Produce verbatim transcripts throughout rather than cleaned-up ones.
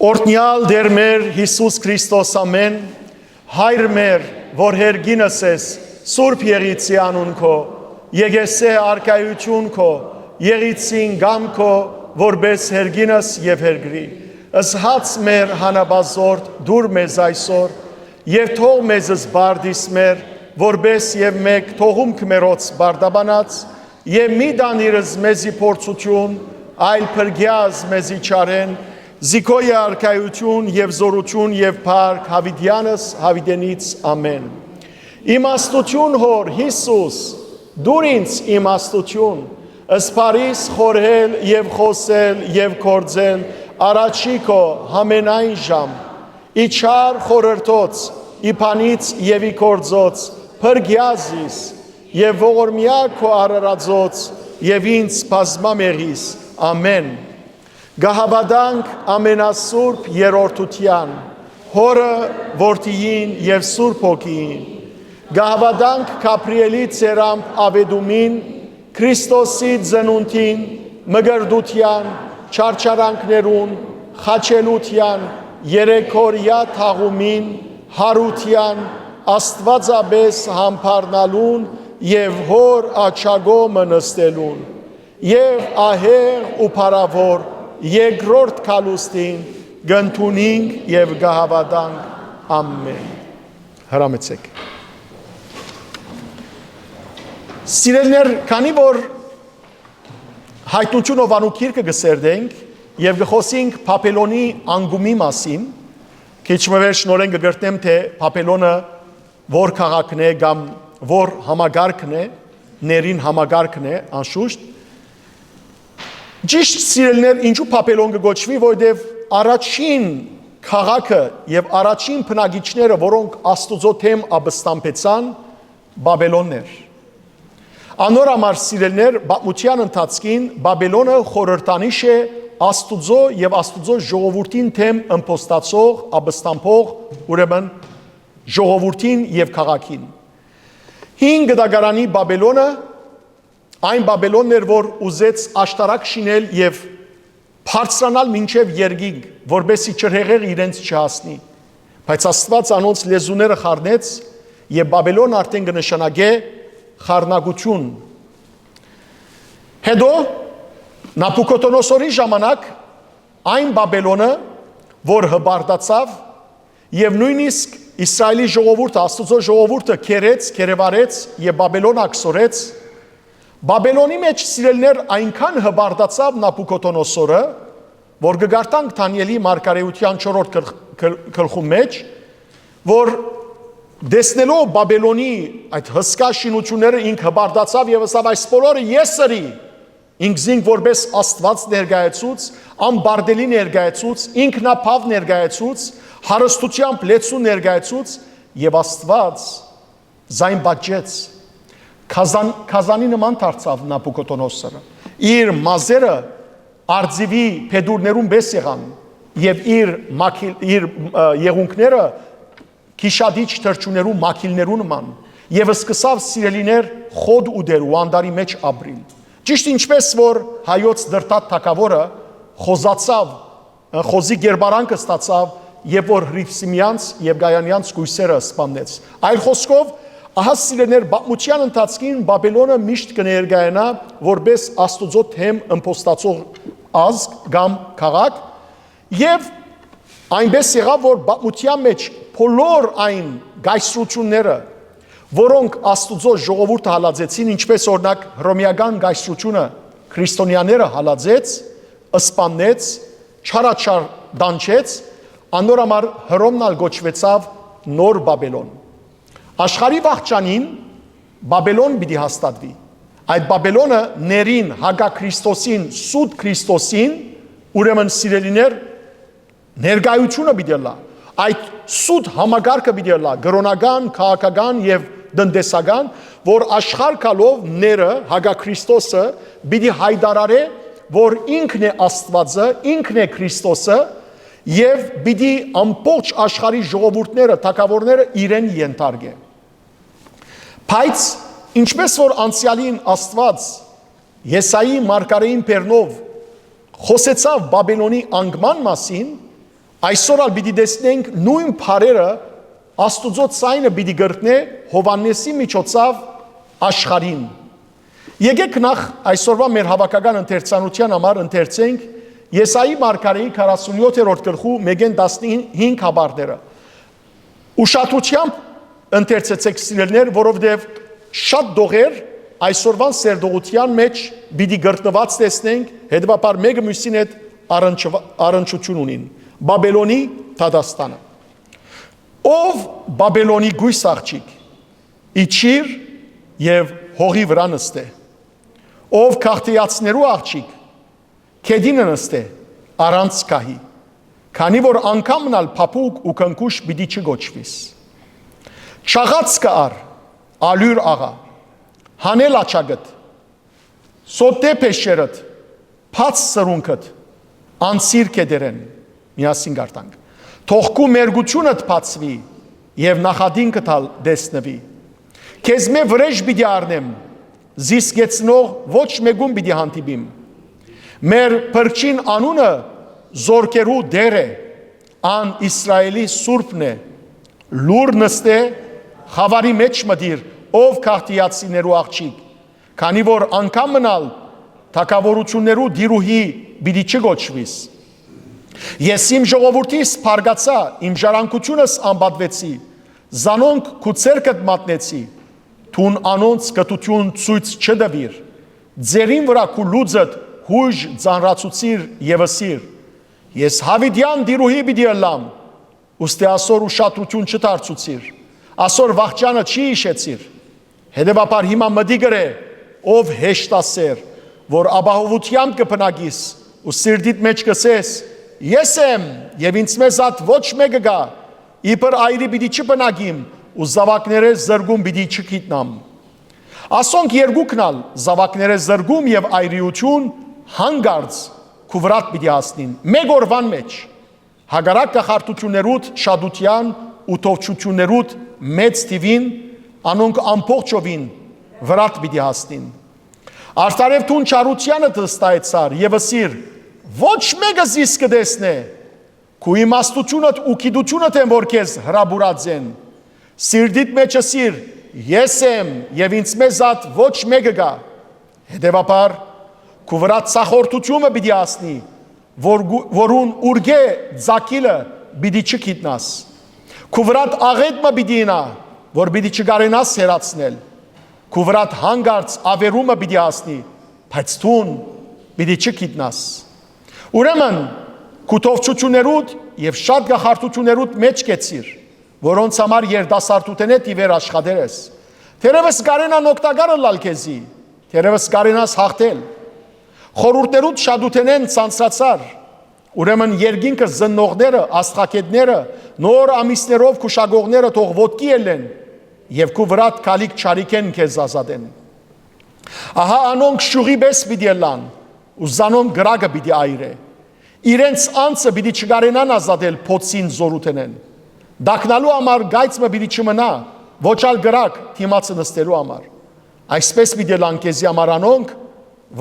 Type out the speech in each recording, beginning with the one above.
Օրհնեալ Տէր մեր Յիսուս Քրիստոս, ամէն, Հայր մեր, որ հերկինս ես, Սուրբ Եղիցի անուն քո, եկեսէ արքայություն քո, Եղիցին կամ քո, որպես հերկինս եւ հերկրի։ Զհաց մեր հանապազորդ դուր մեզ այսօր, եւ թող մեզ զբարդիս մեր, որպես եւ մեկ թողում քմերոց բարդաբանած, եւ մի տանիրս մեզի փորձություն, այլ փրկեաս մեզի չարէն, զիքոյ արքայություն եւ զորություն եւ փառք Յաւիտեանս Յաւիտենից, ամէն։ Իմաստություն, Հոր Յիսուս, դուր ինձ իմաստություն, սփարիս խորհել եւ խօսել եւ գործել առաջի քո համենայն ժամ, ի չար խորհրդոց, ի բանից եւ ի գործոց, փրկեա զիս, եւ ողորմեայ քո արարածոց, եւ ինձ բազմամեղիս, ամէն։ Կը հաւատանք ամենասուրբ երրորդութեան, Հօրը, Որդիին եւ Սուրբ Հոգիին։ Կը հաւատանք Գաբրիէլի ծերամբ աւետումին, Քրիստոսի ծնունդին, մկրտութեան, չարչարանքներուն, խաչելութեան, երեքօրեայ թաղումին, յարութեան, Աստուածապէս համբարնալուն եւ Հօր աջակողմը նստելուն, եւ ահեղ ու փառաւոր երկրորդ գալուստին կ'ընդունինք եւ կը հաւատանք։ Ամէն։ Հրամեցեք։ Սիրելիներ, քանի որ Յայտնութիւն Յովհաննու գիրքը կը սերտենք եւ կը խօսենք Բաբելոնի անկումի մասին, քիչ մը վերջ նորէն կը կրկնեմ, թէ Բաբելոնը որ քաղաքն է կամ որ համակարգն է, ներին համակարգն է, անշուշտ։ Ճիշդ, սիրելիներ, ինչու Բաբելոն կը կոչուի, որովհետեւ առաջին քաղաքը եւ առաջին բնակիչները, որոնք Աստուծոյ դէմ ապստամբեցան, Բաբելոնն էր։ Անոր համար, սիրելիներ, պատմութեան ընթացքին Բաբելոնը խորհրդանիշ է Աստուծոյ եւ Աստուծոյ ժողովուրդին դէմ ըմբոստացող, ապստամբող, ուրեմն, ժողովուրդին եւ քաղաքին։ Հին գտակարանի Բաբելոնը այն Բաբելոնն էր, որ ուզեց աշտարակ շինել եւ բարձրանալ մինչեւ երկինք, որպեսզի ջրհեղեղ իրենց չհասնի։ Բայց Աստուած անոնց լեզուները խառնեց, եւ Բաբելոն արդէն կը նշանակէ խառնակութիւն։ Հետո Նաբուքոդոնոսորի ժամանակ այն Բաբելոնը, որ հպարտացաւ եւ նոյնիսկ Իսրայէլի ժողովուրդը, Աստուծոյ ժողովուրդը քերեց, քերեվարեց եւ Բաբելոն ակսորեց, Բաբելոնի մէջ, սիրելիներ, այնքան հպարտացաւ Նաբուքոդոնոսորը, որ կը կարդանք Դանիէլի մարգարէութեան չորրորդ գլխ-, գլ-, գլխուն մէջ, որ տեսնելով Բաբելոնի այդ հսկայ շինությունները, ինք հպարտացաւ եւ ըսաւ. «Այս բոլորը ես ըրի, ինքզինք որպես Աստուած ներկայացուց, անպարտելի ներկայացուց, ինքնաբաւ ներկայացուց, հարստութեամբ լեցուն ներկայացուց, եւ Աստուած զայն պատժեց»։ Գազան-, գազանի նման դարձաւ Նաբուքոդոնոսորը։ Իր մազերը արծիւի փետուրներուն պէս եղան եւ իր մաքիլ-, իր, ը, եղունգները գիշատիչ թռչուններու մաքիլներու նման, եւ սկսաւ, սիրելիներ, խոտ ուտել ու անտառի մէջ ապրիլ։ Ճիշդ ինչպէս որ հայոց Դրդատ թագաւորը խոզացաւ, խոզի կերպարանքը ստացաւ, երբ որ Հռիփսիմեանց եւ Կայանեանց կոյսերը սպաննեց։ Այլ խօսքով, ահա, սիրելիներ, պատմութեան ընթացքին Բաբելոնը միշտ կը ներկայանայ որպես Աստուծոյ դէմ ըմբոստացող ազգ կամ քաղաք, եւ այնպէս եղաւ, որ պատմութեան մէջ բոլոր այն կայսրությունները, որոնք Աստուծոյ ժողովուրդը հալածեցին, ինչպէս, օրինակ, հռոմէական կայսրությունը քրիստոնեաները հալածեց, սպաննեց, չարաչար տանջեց, անոր համար Հռոմն ալ կոչուեցաւ Նոր Բաբելոն։ Աշխարհի վախճանին Բաբելոն պիտի հաստատուի։ Այդ Բաբելոնը ներին, հակաքրիստոսին, սուտ Քրիստոսին, ուրեմն, սիրելիներ, ներկայությունը պիտի ըլլայ։ Այդ սուտ համակարգը պիտի ըլլայ, կրօնական, քաղաքական եւ տնտեսական, որ աշխարհ գալով ները, հակաքրիստոսը, պիտի յայտարարէ, որ ինքն է Աստուածը, ինքն է Քրիստոսը, եւ պիտի ամբողջ աշխարհի ժողովուրդները, թագաւորները իրեն ենթարկէ։ Բայց ինչպէս որ անցեալին Աստուած Եսայի մարգարէին բերնով խօսեցաւ Բաբելոնի անկման մասին, Այսօր ալ պիտի տեսնենք նոյն բառերը Աստուծոյ ձայնը պիտի կրկնէ Յովհաննէսի միջոցաւ աշխարհին։ Եկէք նախ այսօրուան մեր հաւաքական ընթերցանութեան համար ընթերցենք Եսայի մարգարէի քառասունեթերորդ գլխու մէկէն տասնհինգ հապարները։ Ուշադրութեամբ ընթերցեցէք, սիրելիներ, որովհետեւ շատ տողեր այսօրուան սերտողութեան մէջ պիտի կրկնուած տեսնենք, հետեւաբար մէկը միւսին հետ առնչուա-, առնչութիւն ունին։ Բաբելոնի դատաստանը։ Ով Բաբելոնի կոյս աղջիկ, իջիր եւ հողի վրայ նստէ։ Ով գաղթեացիներու աղջիկ, գետինը նստէ, առանց գահի, քանի որ անգամն ալ փափուկ ու քնքուշ պիտի չկոչուիս։ Չաղացքը առ, ալիւր աղա, հանել աչակդ, սոտտէ փեշերդ, բաց սրունքդ, անցիր գետերէն։ Միասին կարտանք։ Թող քու մերկութիւնդ բացուի եւ նախատինքդ ալ տեսնուի։ Քեզմէ վրէժ պիտի առնեմ, զիս կեցնող ոչ մէկուն պիտի հանդիպիմ։ Մեր փրկչին անունը զորքերու Տէր է, ան Իսրայէլի Սուրբն է, լուռ նստէ, խաւարի մէջ մտիր, ով գաղթիացիներու աղջիկ, քանի որ անգամ մնալ թագաւորութիւններու տիրուհի պիտի չկոչուիս։ Ես իմ ժողովուրդիս փառկացայ, իմ ժառանգութիւնս անպատուեցի, զանոնք քու ձեռքդ մատնեցի, դուն անոնց կտութիւն ցոյց չտուիր, ձեռին վրայ քու լուծդ յոյժ ծանրացուցիր եւ ըսիր. «Ես յաւիտեան տիրուհի պիտի ըլլամ», ուստի ասոր ուշադրութիւն չդարձուցիր, ասոր վախճանը չի յիշեցիր։ Հետեւաբար հիմա մտի գրէ, ով հեշտասէր, որ ապահովութեամբ կը բնակիս ու սիրտիդ մէջ կ'ըսես. «Ես եմ եւ ինձմէ զատ ոչ մէկը կայ», իբր այրի պիտի չբնակիմ ու զաւակներէ զրկում պիտի չգիտնամ։ Ասոնք երկուքն ալ, զաւակներէ զրկում եւ այրիութիւն, հանկարծ քու վրադ պիտի հասնին, մէկ օրուան մէջ, հակառակ կախարդութիւններուդ շատութեան ու թովչութիւններուդ մեծ թիւին, անոնք ամբողջովին վրադ պիտի հասնին։ Արդարեւ դուն չարութեանդ վստահեցար եւ ըսիր. «Ոչ մէկը զիս կը տեսնէ»։ Քու իմաստութիւնդ ու գիտութիւնդ են, որ քեզ հրապուրած են։ Սիրտիդ մէջ ըսիր. «Ես եմ եւ ինձմէ զատ ոչ մէկը կայ»։ Հետեւաբար, քու վրադ ցախորտութիւնը պիտի հասնի, որ գու-, որուն ուրկէ ձագիլը պիտի չգիտնաս։ Քու վրադ աղէտ մը պիտի ըլլայ, որ պիտի չկարենաս հեռացնել։ Քու վրադ հանկարծ աւերումը պիտի հասնի, բայց դուն պիտի չգիտնաս։ Ուրեմն, քու թովչութիւններուդ եւ շատ կախարդութիւններուդ մէջ կեցիր, որոնց համար երիտասարդութենէդ ի վեր աշխատեր ես։ Թերեւս կարենան օգտակար ըլլալ քեզի, թերեւս կարենաս յաղթել։ Խորհուրդներուդ շատութենէն ցանցացար, ուրեմն երկինքը զննողները, աստղագետները, նոր ամիսներով քուշակողները թող ոտքի ելլեն եւ քու վրադ քալիք չարիքէն քեզ ազատեն։ Ահա անոնք շուղի պէս պիտի ըլլան ու զանոնք կրակը պիտի այրէ։ Իրենց անձը պիտի չկարենան ազատել փոցին զօրութենէն։ Տակնալու համար կայծ մը պիտի չմնայ, ոչ ալ կրակ դիմացը նստելու համար։ Այսպէս պիտի ըլլան քեզի համար անոնք,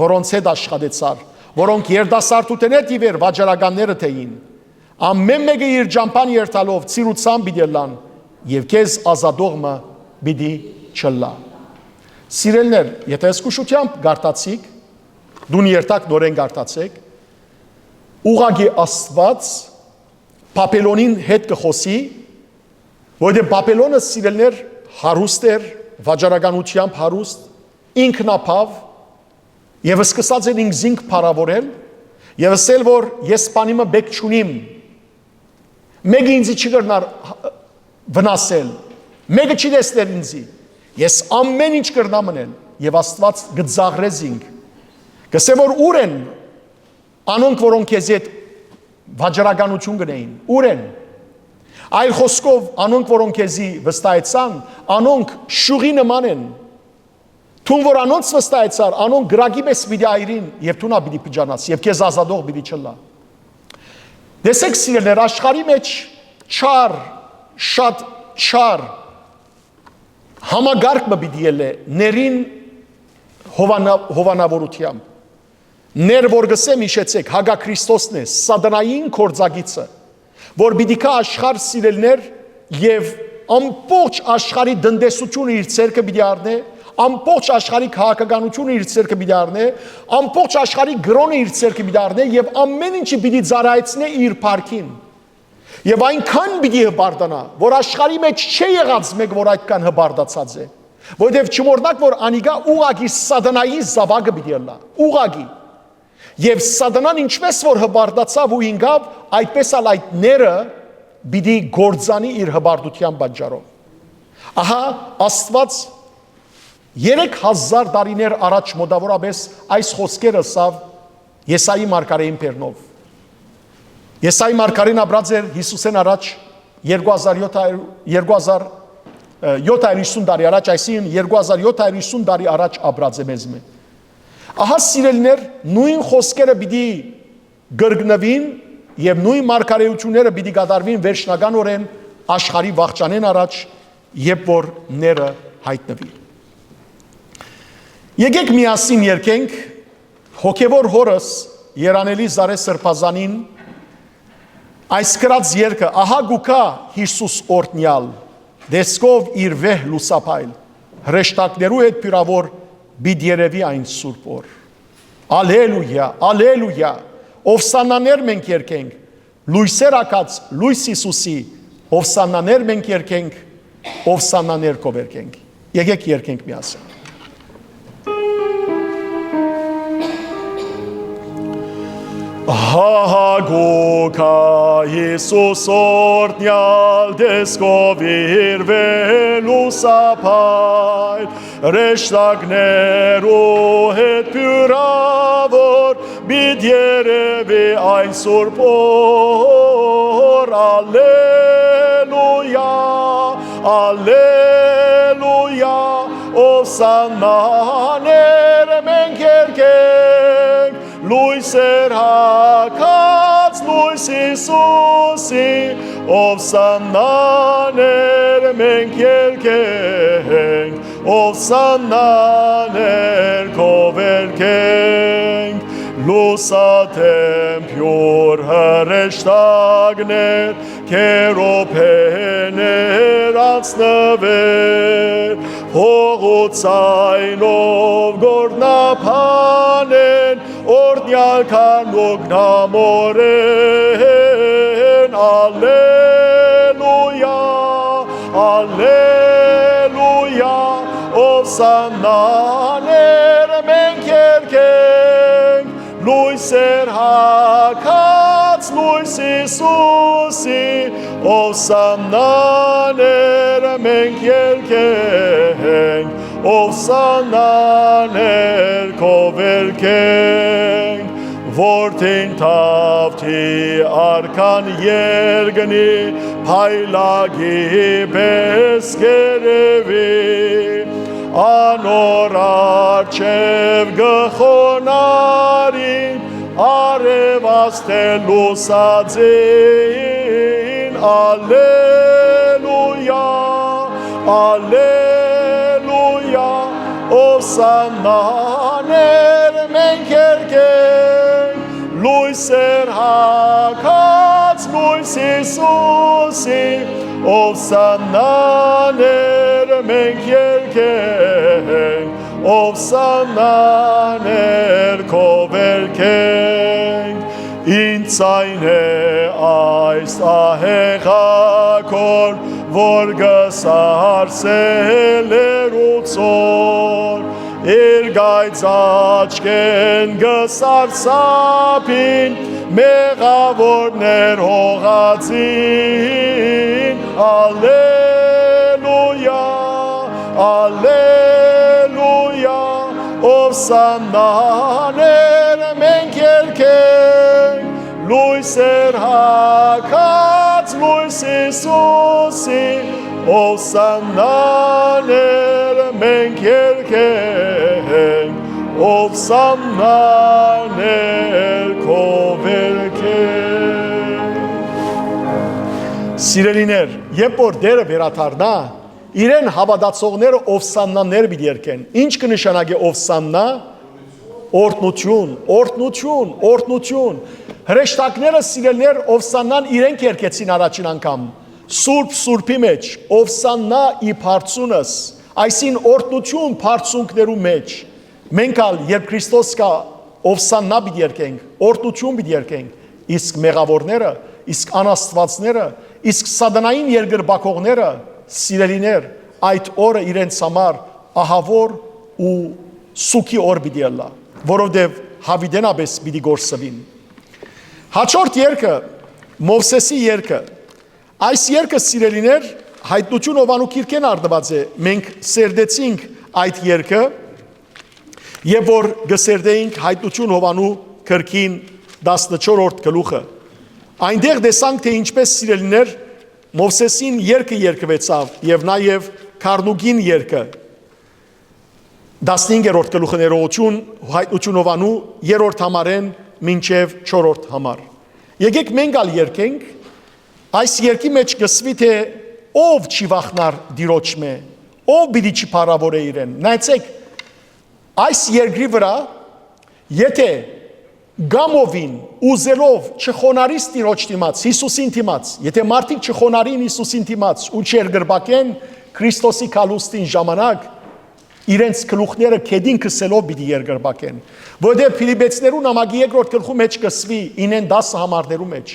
որոնց հետ աշխատեցար, որոնք երիտասարդութենէդ ի վեր վաճառականները թէին։ Ամէն մէկը իր ճամբան երթալով ծիրուցան պիտի ըլլան եւ քեզ ազատող մը պիտի չըլլայ։ Սիրելիներ, եթե զգուշութեամբ կարդացիք, դուն երթակ նորեն կարդացեք, ուղղակի Աստուած Բաբելոնին հետ կը խօսի, որովհետեւ Բաբելոնը, սիրելիներ, հարուստ էր, վաճառականութեամբ հարուստ, ինքնաբաւ, եւ սկսած էր ինքզինք փառաւորել եւ ըսել, որ «Ես բանի մը պէք չունիմ, մէկը ինձի չի կրնար վնասել, մէկը չի տեսներ ինձի, ես ամէն ինչ կրնամ ընել»։ Եւ Աստուած կը ծաղրէ զինք, կ'ըսէ, որ ո՞ւր են անոնք, որոնք քեզի հետ վաճառականութիւն կ'ընէին, ո՞ւր են։ Այլ խօսքով, անոնք, որոնք քեզի վստահեցան, անոնք շուղի նման են։ Դուն որ անոնց վստահեցար, անոնք կրակի պէս պիտի այրին եւ դուն ալ պիտի փճանաս եւ քեզ ազատող պիտի չըլլայ։ Տեսեք, սիրելիներ, աշխարհի մէջ չար, շատ չար համակարգ մը պիտի ելլէ ներին հովանա-, հովանաւորութեամբ։ Ներ որ կ'ըսեմ, յիշեցեք, հակաքրիստոսն է, սատանային գործակիցը, որ պիտի գայ աշխարհ, սիրելիներ, եւ ամբողջ աշխարհի տնտեսությունը իր ձեռքը պիտի առնէ, ամբողջ աշխարհի քաղաքականությունը իր ձեռքը պիտի առնէ, ամբողջ աշխարհի կրօնը իր ձեռքը պիտի առնէ եւ ամէն ինչը պիտի ծառայեցնէ իր փառքին։ Եւ այնքան պիտի հպարտանայ, որ աշխարհի մէջ չէ եղած մէկ, որ այդքան հպարտացած է։ Որովհետեւ չմոռնաք, որ անիկա ուղղակի սատանայի զաւակը պիտի ըլլայ, ուղղակի։ Եւ սատանան ինչպէս որ հպարտացաւ ու ինկաւ, այդպէս ալ այդ ները պիտի գործանի իր հպարտութեան պատճառով։ Ահա Աստուած երեք հազար տարիներ առաջ մօտաւորապէս այս խօսքերը ըսաւ Եսայի մարգարէին բերնով։ Եսայի մարգարէն ապրած էր Յիսուսէն առաջ երկու հազար յոթ հարիւր, երկու հազար, ը, յոթ հարիւր յիսուն տարի առաջ, այսինքն երկու հազար յոթ հարիւր յիսուն տարի առաջ ապրած է մեզմէ։ Ահա, սիրելիներ, նոյն խօսքերը պիտի կրկնուին եւ նոյն մարգարէութիւնները պիտի կատարուին վերջնականօրէն աշխարհի վախճանէն առաջ, երբ որ ները յայտնուին։ Եկէք միասին երգենք հոգեւոր հորս, երանելի Զարէ Սրբազանին, այս գրած երգը. «Ահա կու գայ Յիսուս օրհնեալ, տեսքով իր վեհ լուսափայլ, հրեշտակներու հետ բիւրաւոր պիտի երեւի այն սուրբ օր»։ Ալելույա, ալելույա, ովսաննաներ մենք երգենք, լոյսեր ակած լոյս Յիսուսի, ովսաննաներ մենք երգենք, ովսաննաներ քով երգենք։ Եկէք երգենք միասին։ Ահա կու գայ Յիսուս օրհնեալ, տեսքով իր վեհ լուսափայլ, հրեշտակներու հետ բիւրաւոր պիտի երեւի այն սուրբ օր։ Ալելույա, ալելույա, ովսաննաներ մենք երգենք, լոյսեր յագած լոյս Յիսուսի, ովսաննաներ մենք երգենք, ովսաննաներ քով երգենք, լուսադէմ բիւր հրեշտակներ, քերոբէներ անցնուեր, փողու ձայնով գոռնապանեն, օրհնեալ քանուկ նամորեն, ալելույա, ալելույա, ովսաննաներ մենք երգենք, լոյսեր յագած լոյս Յիսուսի, ովսաննաներ մենք երգենք, ովսաննաներ քով երգենք, որդին Դաւթի արքան երգնի, փայլակի պէս կ'երեւի, անոր առջեւ կը խոնարհին, արեւաստէ լուսածին, ալելույա, ալելույա, ովսաննաներ մենք երգենք, լոյսեր յագած լոյս Յիսուսի, ովսաննաներ մենք երգենք, ովսաննաներ քով երգենք, ինձ այն է այս ահեղագոր, որ կը սարսէ լեռու ծոր, իր կայծ աչքէն կը սարսափին, մեղաւորներ յողածին, ալելույա, ալելույա, ովսաննաներ մենք երգենք, լոյսեր յագած լոյս Յիսուսի, ովսաննաներ մենք երգենք, ովսաննաներ քով երգենք։ Սիրելիներ, երբ որ Տերը վերադառնայ, իրեն հաւատացողները ովսաննաներ պիտի երգեն։ Ի՞նչ կը նշանակէ ովսաննա։ Օրհնութիւն, օրհնութիւն, օրհնութիւն։ Հրեշտակները, սիրելիներ, Ովսաննան իրենք երգեցին առաջին անգամ։ Սուրբ Սուրբի մէջ, Ովսաննա ի բարձունս, այսին օրհնութիւն բարձունքներու մէջ։ Մենք ալ, երբ Քրիստոս կայ, Ովսաննա պիտի երգենք, օրհնութիւն պիտի երգենք, իսկ մեղաւորները, իսկ անաստուածները, իսկ սատանային երկրպագողները, սիրելիներ, այդ օրը իրենց համար ահաւոր ու սուգի օր պիտի ըլլայ, որովհետեւ յաւիտենապէս պիտի կորսուին։ Հաջորդ երգը, Մովսէսի երգը։ Այս երգը, սիրելիներ, Յայտնութիւն Յովհաննու գիրքէն առնուած է։ Մենք սերտեցինք այդ երգը, երբ որ կը սերտէինք Յայտնութիւն Յովհաննու գրքին տասնչորրորդ գլուխը։ Այնտեղ տեսանք, թէ ինչպէս, սիրելիներ, Մովսէսին երգը երգուեցաւ եւ նաեւ Քառնուկին երգը, տասնհինգերորդ գլուխը ներողություն, Յայտնութիւն Յովհաննու երրորդ համարէն մինչեւ չորրորդ համար։ Եկեք մենք ալ երգենք, այս երգի մէջ կ'ըսուի, թէ ո՞վ չի վախնար Տիրոջմէ, ո՞վ պիտի չփառաւորէ իրեն։ Նայեցեք, այս երկրի վրայ, եթե կամովին, ուզելով, չխոնարհիս Տիրոջ դիմաց, Յիսուսին դիմաց, եթե մարդիկ չխոնարհին Յիսուսին դիմաց ու չերկրպագեն Քրիստոսի գալուստին ժամանակ, իրենց գլուխները գետին քսելով պիտի երկրպագեն։ Որովհետեւ Փիլիպեցիներու նամակի երկրորդ գլխու մէջ կ'ըսուի, ինեն տասը համարներու մէջ,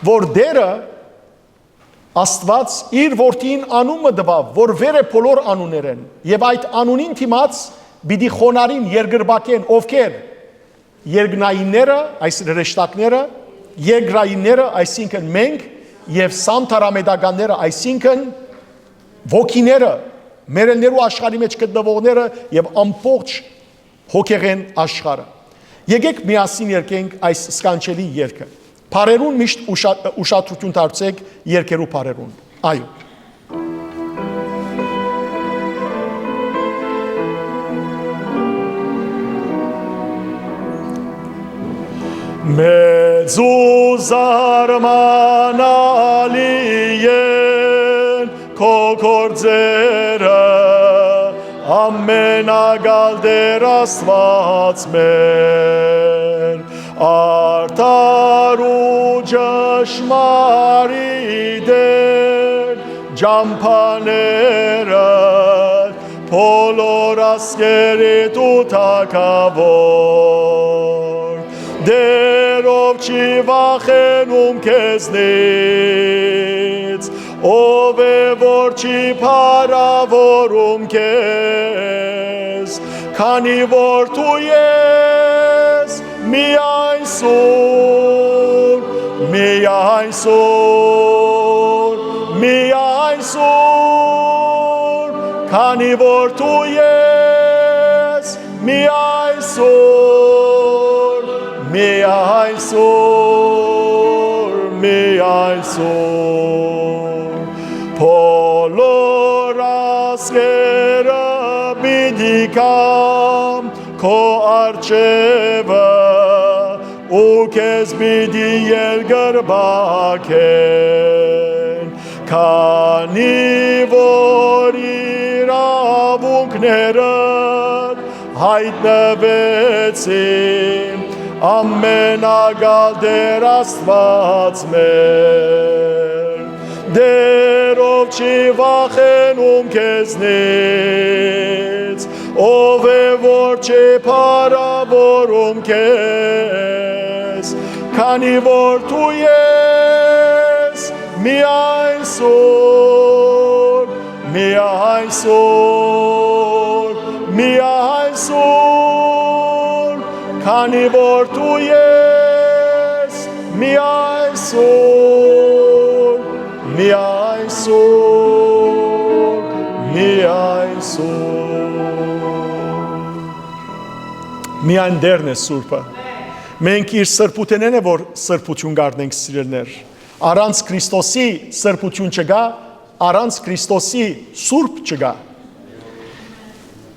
որ Տէրը Աստուած իր որդին անուն մը տուաւ, որ վեր է բոլոր անուններէն, եւ այդ անունին դիմաց պիտի խոնարհին, երկրպագեն, ովքեր երկնայինները, այսինքն հրեշտակները, երկրայինները, այսինքն մենք, եւ սանտարամետականները, այսինքն ոգիները, մեռելներու աշխարհի մէջ գտնուողները եւ ամբողջ հոգեղէն աշխարհը։ Եկեք միասին երգենք այս սքանչելի երգը։ Բառերուն միշտ ուշա-, ուշադրութիւն դարձուեցեք, երգերու բառերուն։ Այո։ Մեծ ու զարմանալի են քո գործերը, ամենակալ Տէր Աստուած մեր, արդար ու ճշմարիտ են ճամբաներդ, բոլոր ազգերիդ ու թագաւոր։ Տէր, ով չի վախենում քեզնից, ով է որ չի փառաւորում քեզ, քանի որ դու ես միայն սուրբ, միայն սուրբ, միայն սուրբ, քանի որ դու ես միայն սուրբ, միայն սուրբ, միայն սուրբ, բոլոր ազգերը պիտի գան քո առջեւը ու քեզ պիտի երկրպագեն, քանի որ իրաւունքներդ յայտնուեցին ամենակալ Տէր Աստուած մեր։ Տէր, ով չի վախենում քեզնից, ով է որ չի փառաւորում քեզ, քանի որ դու ես միայն սուրբ, միայն սուրբ, միայն սուրբ, քանի որ դու ես միայն սուրբ, միայն սուրբ, միայն սուրբ։ Միայն Տերն է սուրբը։ Մենք իր սրբութենէն է որ սրբութիւն կ'առնենք, սիրելիներ։ Առանց Քրիստոսի սրբութիւն չկայ, առանց Քրիստոսի սուրբ չկայ։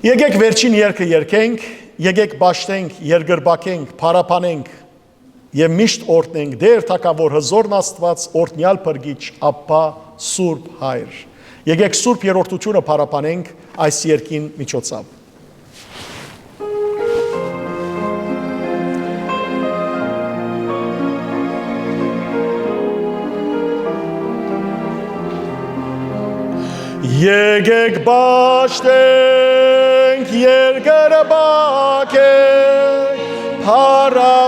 Եկեք վերջին երգը երգենք, եկեք պաշտենք, երկրպագենք, փառաբանենք եւ միշտ օրհնենք Տեր թագաւոր հզորն Աստուած, օրհնեալ փրկիչ, Աբբա, Սուրբ Հայր։ Եկեք Սուրբ Երրորդութիւնը փառաբանենք այս երգին միջոցաւ։ Եկեք պաշտենք, երկրը պահենք, փառաբանենք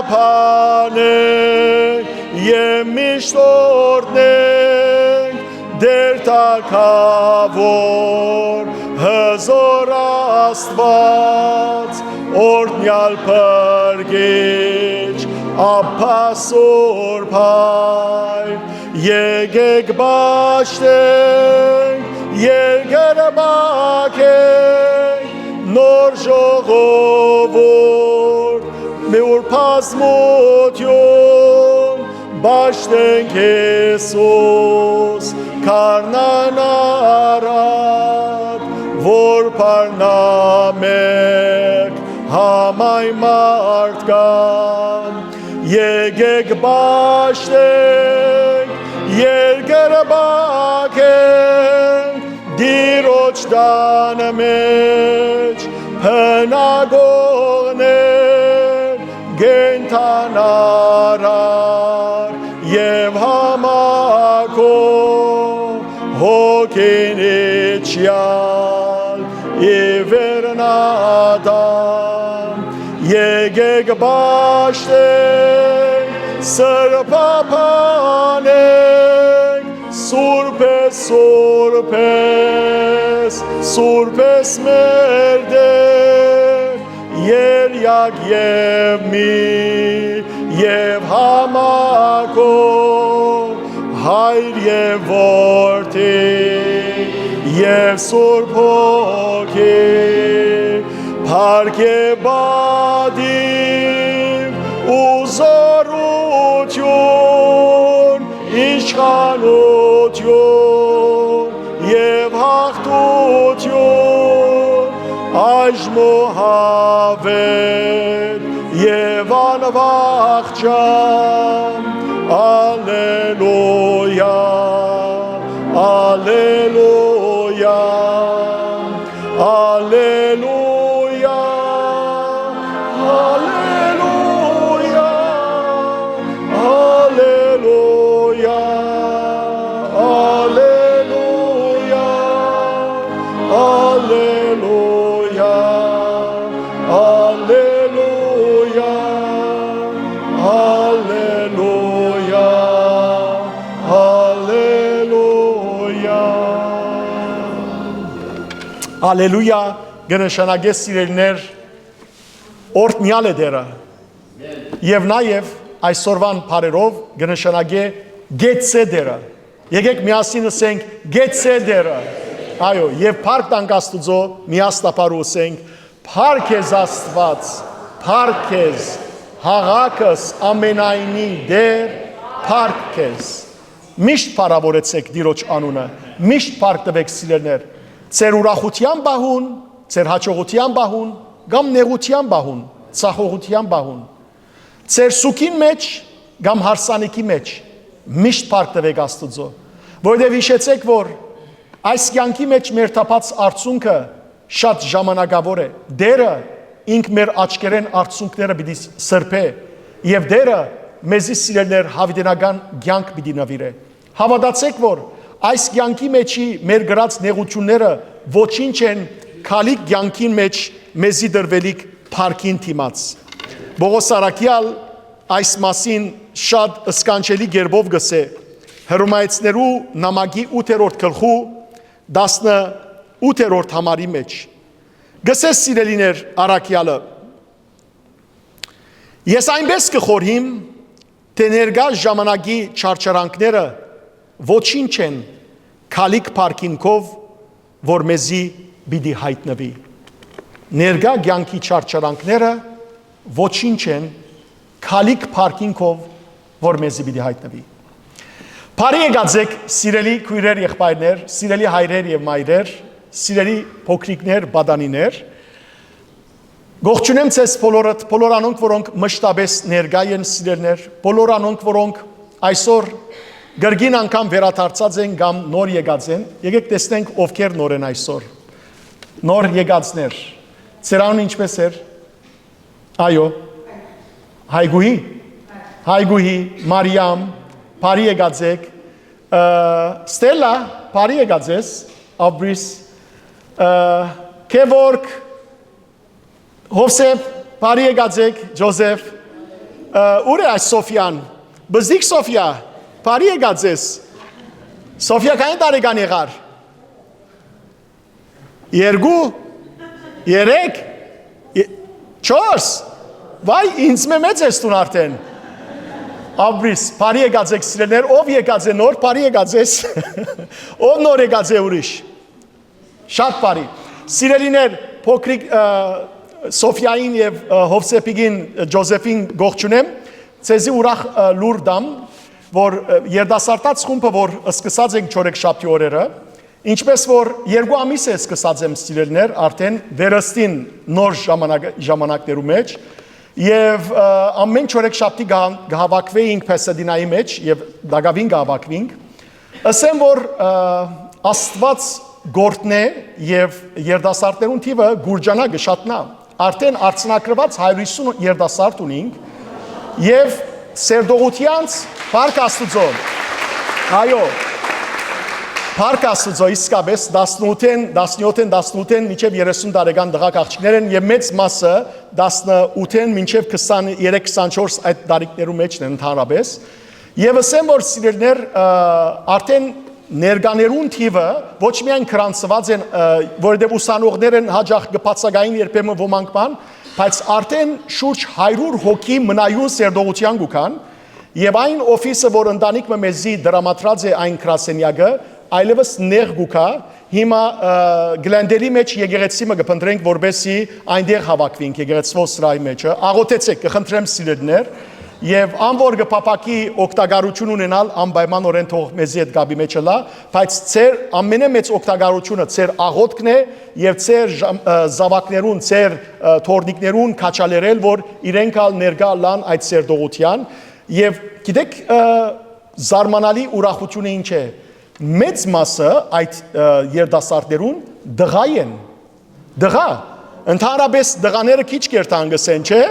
եւ միշտ օրհնենք Տեր թագաւոր, հզօր Աստուած, օրհնեալ Փրկիչ, Աբբա Սուրբ Հայր։ Եկեք պաշտենք, երկրը պահենք, նոր ժողովուրդ, նոր բազմութիւն, պաշտենք Յիսուս, գարնան առատ, որ փառնայ մեղք համայ մարդկան։ Եկեք պաշտենք, երկրը պահենք, Տիրոջ տան մէջ բնակողներ կենդանարար եւ համակող, հոգին իջեալ ի վերնատան։ Եկեք պաշտենք, սրբաբանենք, սուրբէս սուրբէս, սուրբէս մեր Տեր, երեկ եւ մի եւ համակող, Հայր եւ Որդի եւ Սուրբ Հոգի, փառք եւ պատիւ ու զօրութիւն, իշխանութիւն եւ յաղթութիւն, այժմ ու հաւէն եւ անվախճան։ Ալելույա, ալելույա, ալելույա, ալելույա, ալելույա, ալելույա, ալելույա, ալելույա, ալելույա։ Ալելույա կը նշանակէ, սիրելիներ, օրհնեալ է Տերը։ Եւ նաեւ այսօրուան բառերով կը նշանակէ գեցցէ Տերը։ Եկեք միասին ըսենք. «Գեցցէ Տերը»։ Այո, եւ փառք տանք Աստուծոյ միասնաբար ու ըսենք. «Փառք քեզ, Աստուած, փառք քեզ, յաւակս ամենայնի Տեր, փառք քեզ»։ Միշտ փառաւորեցէք Տիրոջ անունը, միշտ փառք տուէք, սիրելիներ, ձեր ուրախութեան պահուն, ձեր յաջողութեան պահուն, կամ նեղութեան պահուն, ցախողութեան պահուն, ձեր սուքին մէջ կամ հարսանիքի մէջ, միշտ փառք տուէք Աստուծոյ, որովհետեւ յիշեցէք, որ այս կեանքի մէջ մեր թափած արցունքը շատ ժամանակաւոր է։ Տերը ինք մեր աչքերէն արցունքները պիտի ս-, սրբէ, եւ Տերը մեզի, սիրելիներ, յաւիտենական կեանք պիտի նուիրէ։ Հաւատացէք, որ այս կեանքի մէջի մեր գրած նեղութիւնները ոչինչ են քալիք կեանքին մէջ մեզի տրուելիք փառքին դիմաց։ Պողոս առաքեալ այս մասին շատ սքանչելի կերպով կ'ըսէ Հռոմայեցիներու նամակի ութերորդ գլխու տասնութերորդ համարի մէջ։ Կ'ըսէ, սիրելիներ, առաքեալը. «Ես այնպէս կը խորհիմ, թէ ներկայ ժամանակի չարչարանքները ոչինչ են քալիք փառքին քով, որ մեզի պիտի յայտնուի»։ Ներկայ կեանքի չարչարանքները ոչինչ են քալիք փառքին քով, որ մեզի պիտի յայտնուի։ Բարի եկած եք, սիրելի քոյրեր, եղբայրներ, սիրելի հայրեր եւ մայրեր, սիրելի փոքրիկներ, պատանիներ։ Կողջունեմ ձեզ բոլորդ, բոլոր անոնք, որոնք մշտապես ներկայ են, սիրելիներ, բոլոր անոնք, որոնք այսօր կրկին անգամ վերադարձած են կամ նոր եկած են։ Եկեք տեսնենք, ովքեր նոր են այսօր։ Նոր եկածներ։ Ձեր անունը ինչպե՞ս էր։ Այո։ Հայգուհի։ Հայգուհի, Մարիամ, բարի եկած եք։ Ը, Ստելլա, բարի եկած ես։ Աբրիս, ը, Քեվորք, Հովսեփ, բարի եկած եք, Ջոզեֆ, ը, ո՞ւր է այս Սոֆիան։ Բզդիկ Սոֆիա, բարի եկած ես։ Սոֆիա քանի՞ տարեկան եղար։ Երկու, երեք, ե- չորս։ Վայ, ինձ մե մեծ ես դուն արդեն։ Աբրիս, բարի եկած եք, սիրելիներ, ով եկած է նոր, բարի եկած ես։ Ով նոր եկած է ուրիշ։ Շատ բարի։ Սիրելիներ, փոքրիկ, ը, Սոֆիային եւ, ը, Հովսեփիկին, ը, Ջոզեֆին գողջունեմ, ձեզի ուրախ, ը, լուր դամ, որ, ը, երիտասարդաց խումբը, որ սկսած ենք չորեքշաբթի օրերը, ինչպես որ երկու ամիս է սկսած եմ, սիրելիներ, արդեն վերստին նոր ժամանակ-, ժամանակներու մեջ, եւ, ը, ամէն չորեքշաբթի կհ-, կհավաքվեինք Փեսեդինայի մեջ, եւ տակաւին կհավաքվինք, ըսեմ, որ, ը, Աստուած գործնէ եւ երիտասարդներուն թիւը կուրջանայ, կը շատնայ։ Արդեն արձանագրուած հարիւր յիսուն երիտասարդ ունինք, եւ սերտողութեանց փառք Աստուծոյ։ Այո, փառք Աստուծոյ, իսկապէս, տասնութ են, տասնեօթ են, տասնութ են, մինչեւ երեսուն տարեկան տղաք աղջիկներ են, եւ մեծ մասը տասնութ են մինչեւ քսաներեք, քսանչորս այդ տարիքներու մէջն են ընդհանրապէս։ Եւ ըսեմ, որ, սիրելիներ, ը, արդեն ներկաներուն թիւը ոչ միայն գրանցուած են, ը, որովհետեւ ուսանողներ են, հաճախ կը բացակային երբեմն ոմանք բան, բայց արդեն շուրջ հարիւր հոգի մնայուն սերտողութեան կու գան, եւ այն օֆիսը, որ ընտանիք մը մեզի դրամատրած է այն գրասենեակը, այլեւս նեղ կու գայ, հիմա, ը, Գլենդելի մեջ եկեղեցի մը կը փնտրենք, որպեսզի այնտեղ հաւաքվինք, եկեղեցւոյ սրահի մեջը, աղօթեցէք, կը խնդրեմ, սիրելիներ, եւ ան որ կը փափաքի օգտակարութիւն ունենալ, անպայմանօրէն թող մեզի հետ կապի մեջ ըլլայ, բայց ձեր ամենէ մեծ օգտակարութիւնը ձեր աղօթքն է եւ ձեր ժամ-, ը, զաւակներուն, ձեր, ը, թոռնիկներուն քաջալերել, որ իրենք ալ ներկայ ըլլան այդ սերտողութեան։ Եւ գիտեք, ը, զարմանալի ուրախութիւնը ինչ է։ Մեծ մասը այդ, ը, երիտասարդներուն տղայ են։ Տղայ։ Ընդհանրապէս տղաները քիչ կ'երթան, կ'ըսեն, չէ՞։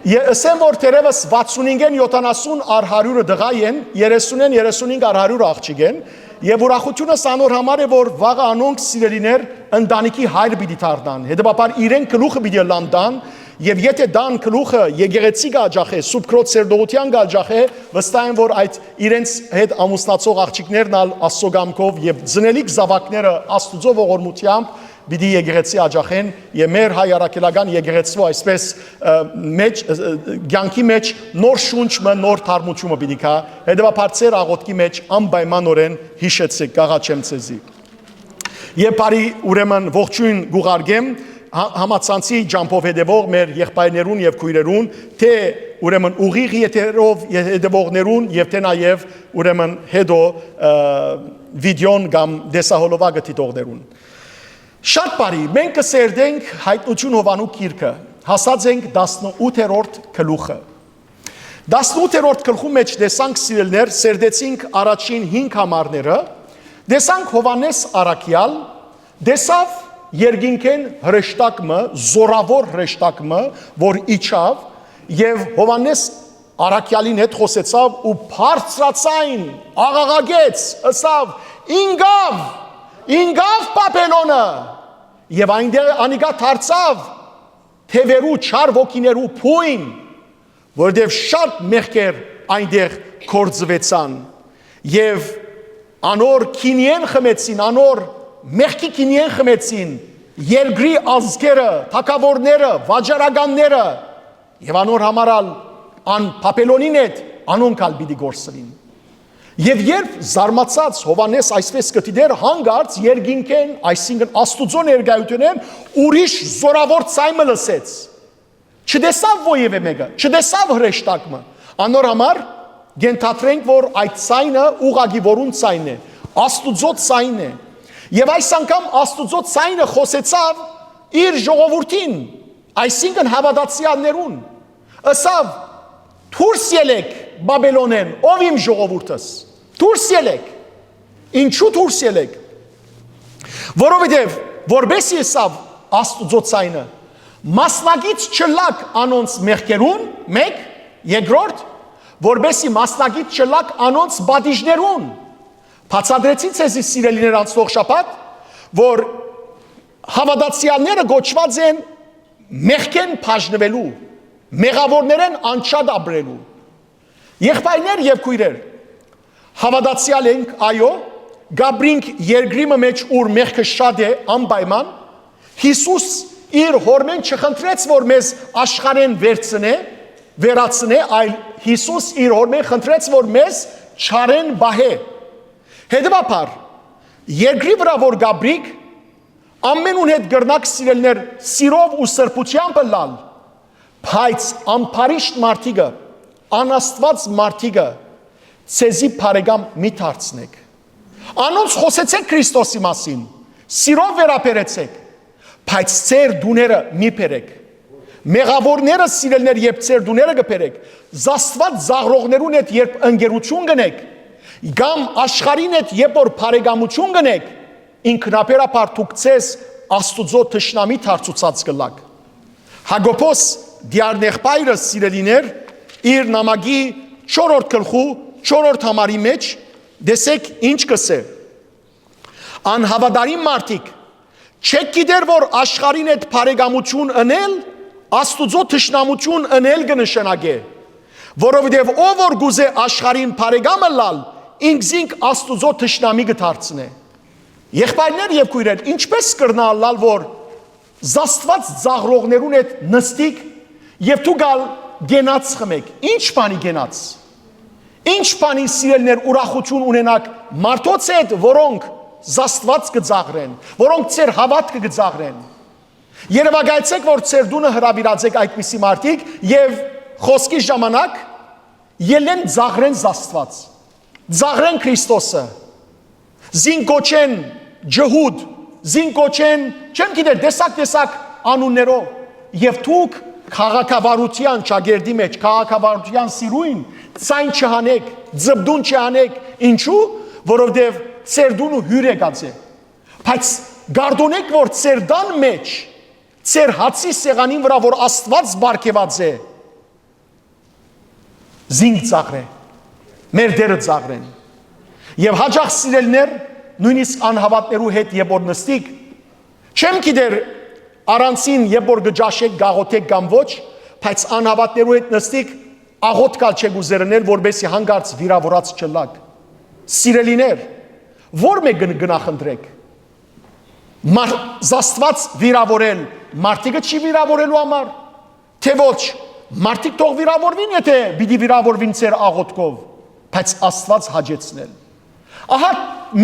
Ե-, ըսեմ, որ թերեւս վաթսունհինգ են, յոթանասուն առ հարիւրը տղայ են, երեսունէն, երեսունհինգ առ հարիւրը աղջիկ են, եւ ուրախութիւնս անոր համար է, որ վաղը անոնք, սիրելիներ, ընտանիքի հայր պիտի դառնան, հետեւաբար իրեն գլուխը պիտի ըլլան տան, եւ եթէ տան գլուխը եկեղեցի կը աջախէ, Սուրբ Քրոց սերտողութեան կը աջախէ, վստահ եմ, որ այդ իրենց հետ ամուսնացող աղջիկներն ալ Աստուծոյ կամքով եւ ծնելիք զաւակները Աստուծոյ ողորմութեամբ պիտի եկեղեցի աջախեն, եւ մեր հայ առաքելական եկեղեցու այսպես, ը, մեջ, ը, ը, կյանքի մեջ նոր շունչ մը, նոր թարմություն մը պիտի գայ, հետեւաբար ձեր աղօթքի մեջ անպայմանօրէն յիշեցեք, կ'աղաչեմ ձեզի։ Եւ բարի, ուրեմն, ողջոյն կ'ուղարկեմ հա-, համացանցի ճամբով հետեւող մեր եղբայրներուն եւ քոյրերուն, թէ, ուրեմն, ուղիղ եթերով ե-, հետեւողներուն եւ թէ նաեւ, ուրեմն, հետո, ը, վիդեոն կամ տեսահոլովակը դիտողներուն։ Շատ բարի, մենք կը սերտենք Հայտնութիւն Յովհաննու գիրքը, հասած ենք տասնութերորդ գլուխը։ Տասնութերորդ գլխու մեջ տեսանք, սիրելիներ, սերտեցինք առաջին հինգ համարները, տեսանք Յովհաննէս առաքեալ, տեսաւ երկինքէն հրեշտակ մը, զօրաւոր հրեշտակ մը, որ իջաւ, եւ Յովհաննէս առաքեալին հետ խօսեցաւ ու բարձրաձայն աղաղակեց, ըսաւ. «Ինկաւ, ինկաւ Բաբելոնը, եւ այնտեղ անիկա դարձաւ թեւերու, չար ոգիներու բոյն, որովհետեւ շատ մեղքեր այնտեղ գործուեցան, եւ անոր գինիէն խմեցին, անոր մեղքի գինիէն խմեցին երկրի ազգերը, թագաւորները, վաճառականները, եւ անոր համար ալ ան Բաբելոնին հետ անոնք ալ պիտի կորսուին»։ Եւ երբ զարմացած Յովհաննէս այսպես կը դիտէր, հանկարծ երկինքէն, այսինքն Աստուծոյ ներկայութենէն, ուրիշ զօրաւոր ձայն մը լսեց։ Չտեսաւ որեւէ մէկը, չտեսաւ հրեշտակ մը։ Անոր համար կ'ենթադրենք, որ այդ ձայնը ուղղակի որուն ձայնն է, Աստուծոյ ձայնն է։ Եւ այս անգամ Աստուծոյ ձայնը խօսեցաւ իր ժողովուրդին, այսինքն՝ հաւատացեալներուն, ըսաւ. «Դուրս ելէք Բաբելոնէն, ով իմ ժողովուրդս, դուրս ելէք»։ Ինչու դուրս ելէք։ Որովհետեւ, որպեսզի, ըսաւ Աստուծոյ ձայնը, մասնակից չըլլաք անոնց մեղքերուն, մէկ, երկրորդ, որպեսզի մասնակից չըլլաք անոնց պատիժներուն, Բացատրեցի ձեզի, սիրելիներ, անցնող շաբաթ, որ հաւատացեալները կոչուած են մեղքէն բաժնուելու, մեղաւորներէն անջատ ապրելու։ Եղբայրներ եւ քոյրեր, հաւատացեալ ենք, այո, կապրինք երկրի մը մէջ, ուր մեղքը շատ է, անպայման։ Յիսուս իր Հօրմէն չխնդրեց, որ մեզ աշխարհէն վերցնէ, վերացնէ, այլ Յիսուս իր Հօրմէն խնդրեց, որ մեզ չարէն պահէ։ Հետեւաբար, երկրի վրայ որ կապրիք, ամենուն հետ կրնաք, սիրելիներ, սիրով ու սրբութեամբ ըլլալ, բայց ամբարիշտ մարդիկը, անաստուած մարդիկը ձեզի բարեկամ մի դարձնէք։ Անոնց խօսեցէք Քրիստոսի մասին, սիրով վերաբերեցէք, բայց ձեր տուները մի բերեք։ Մեղաւորները, սիրելիներ, երբ ձեր տուները կը բերեք, զաստուած ծաղրողներուն հետ երբ ընկերութիւն կ'ընէք, կամ աշխարհին հետ երբ որ բարեկամութիւն կ'ընէք, ինքնաբերաբար դուք ձեզ Աստուծոյ թշնամի դարձուցած կ'ըլլաք։ Յակոբոս դիարնեղբայրը, սիրելիներ, իր նամակի չորրորդ գլխու չորրորդ համարի մէջ, տեսէք ինչ կ'ըսէ. «Անհաւատարիմ մարդիկ, չէք գիտեր, որ աշխարհին հետ բարեկամութիւն ընել Աստուծոյ թշնամութիւն ընել կը նշանակէ, որովհետեւ ով որ կ'ուզէ աշխարհին բարեկամ ըլլալ, ինքզինք Աստուծոյ թշնամի կը դարձնէ»։ Եղբայրներ եւ քոյրեր, ինչպէս կրնայ ըլլալ, որ զաստուած ծաղրողներուն հետ նստիք եւ դուք ալ կենաց խմէք։ Ի՞նչ բանի կենաց։ Ի՞նչ բանի, սիրելիներ, ուրախութիւն ունենաք մարդոց հետ, որոնք զաստուած կը ծաղրեն, որոնք ձեր հաւատքը կը ծաղրեն։ Երեւակայեցէք, որ ձեր տունը հրաւիրած էք այդպիսի մարդիկ եւ խօսքի ժամանակ ելլեն ծաղրեն զաստուած, ծաղրեն Քրիստոսը, զինք կոչեն ջհուդ, զինք կոչեն, չեմ գիտեր, տեսակ-տեսակ անուններով, եւ դուք քաղաքավարութեան ճակերտի մէջ, քաղաքավարութեան սիրոյն ձայն չհանէք, ձպտուն չհանէք, ինչու՞, որովհետեւ ձեր տունը հիւր եկած է, բայց կարդոնէք, որ ձեր տան մէջ, ձեր հացի սեղանին վրայ, որ Աստուած պարգեւած է, զինք ծաղրէ, մեր Տէրը ծաղրեն։ Եւ յաճախ, սիրելիներ, նոյնիսկ անհաւատներու հետ երբ որ նստիք, չեմ գիտեր, առանցին երբ որ կը ճաշէք, կ'աղօթէք կամ ոչ, բայց անհաւատներու հետ նստիք, աղօթք ալ չէք ուզեր ընել, որպեսզի յանկարծ վիրաւորած չըլլաք։ Սիրելիներ, ո՞ր մէկը կը նախընտրէք։ Մար-, զաստուած վիրաւորել մարդիկը չի վիրաւորելու համար, թէ ոչ, մարդիկ թող վիրաւորուին, եթէ պիտի վիրաւորուին ձեր աղօթքով, բայց Աստուած հաճեցնել։ Ահա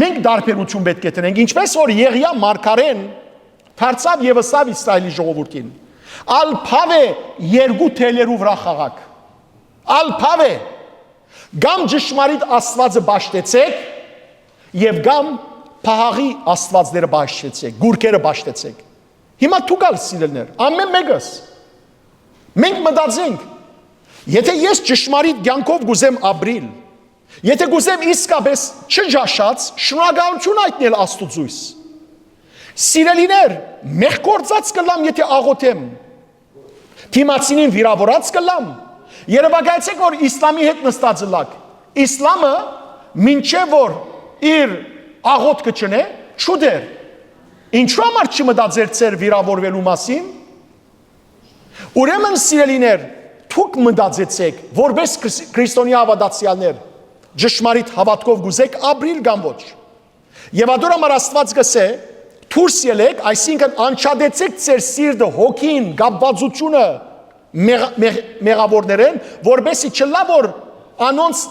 մենք տարբերութիւն պէտք է դնենք, ինչպէս որ Եղիա մարգարէն դարձաւ եւ ըսաւ Իսրայէլի ժողովուրդին. «Ալ բաւ է երկու թելերու վրայ խաղաք։ Ալ բաւ է, կամ ճշմարիտ Աստուածը պաշտեցէք, եւ կամ փահաղի աստուածները պաշտեցէք, գուրգերը պաշտեցէք»։ Հիմա դուք ալ, սիրելիներ, ամէն մէկս, մենք մտածենք, եթէ ես ճշմարիտ կեանքով կ'ուզեմ ապրիլ, եթէ կ'ուզեմ իսկապէս չճաշած շնորհակալութիւն յայտնել Աստուծոյս, սիրելիներ, մեղք գործած կ'ըլլամ, եթէ աղօթեմ, դիմացինին վիրաւորած կ'ըլլամ։ Երեւակայեցէք, որ Իսլամի հետ նստած ըլլաք։ Իսլամը մինչեւ որ իր աղօթքը չընէ, չուտեր։ Ինչու համար չի մտածեր ձեր վիրաւորուելու մասին։ Ուրեմն, սիրելիներ, դուք մտածեցէք, որպես քրիս-, քրիստոնեայ հաւատացեալներ, ճշմարիտ հաւատքով կ'ուզէք ապրիլ կամ ոչ։ Եւ ատոր համար Աստուած կ'ըսէ. «Դուրս ելէք, այսինքն անջատեցէք ձեր սիրտը, հոգին, կապվածությունը մեղ-, մեղ-, մեղաւորներէն, որպեսզի չըլլայ, որ անոնց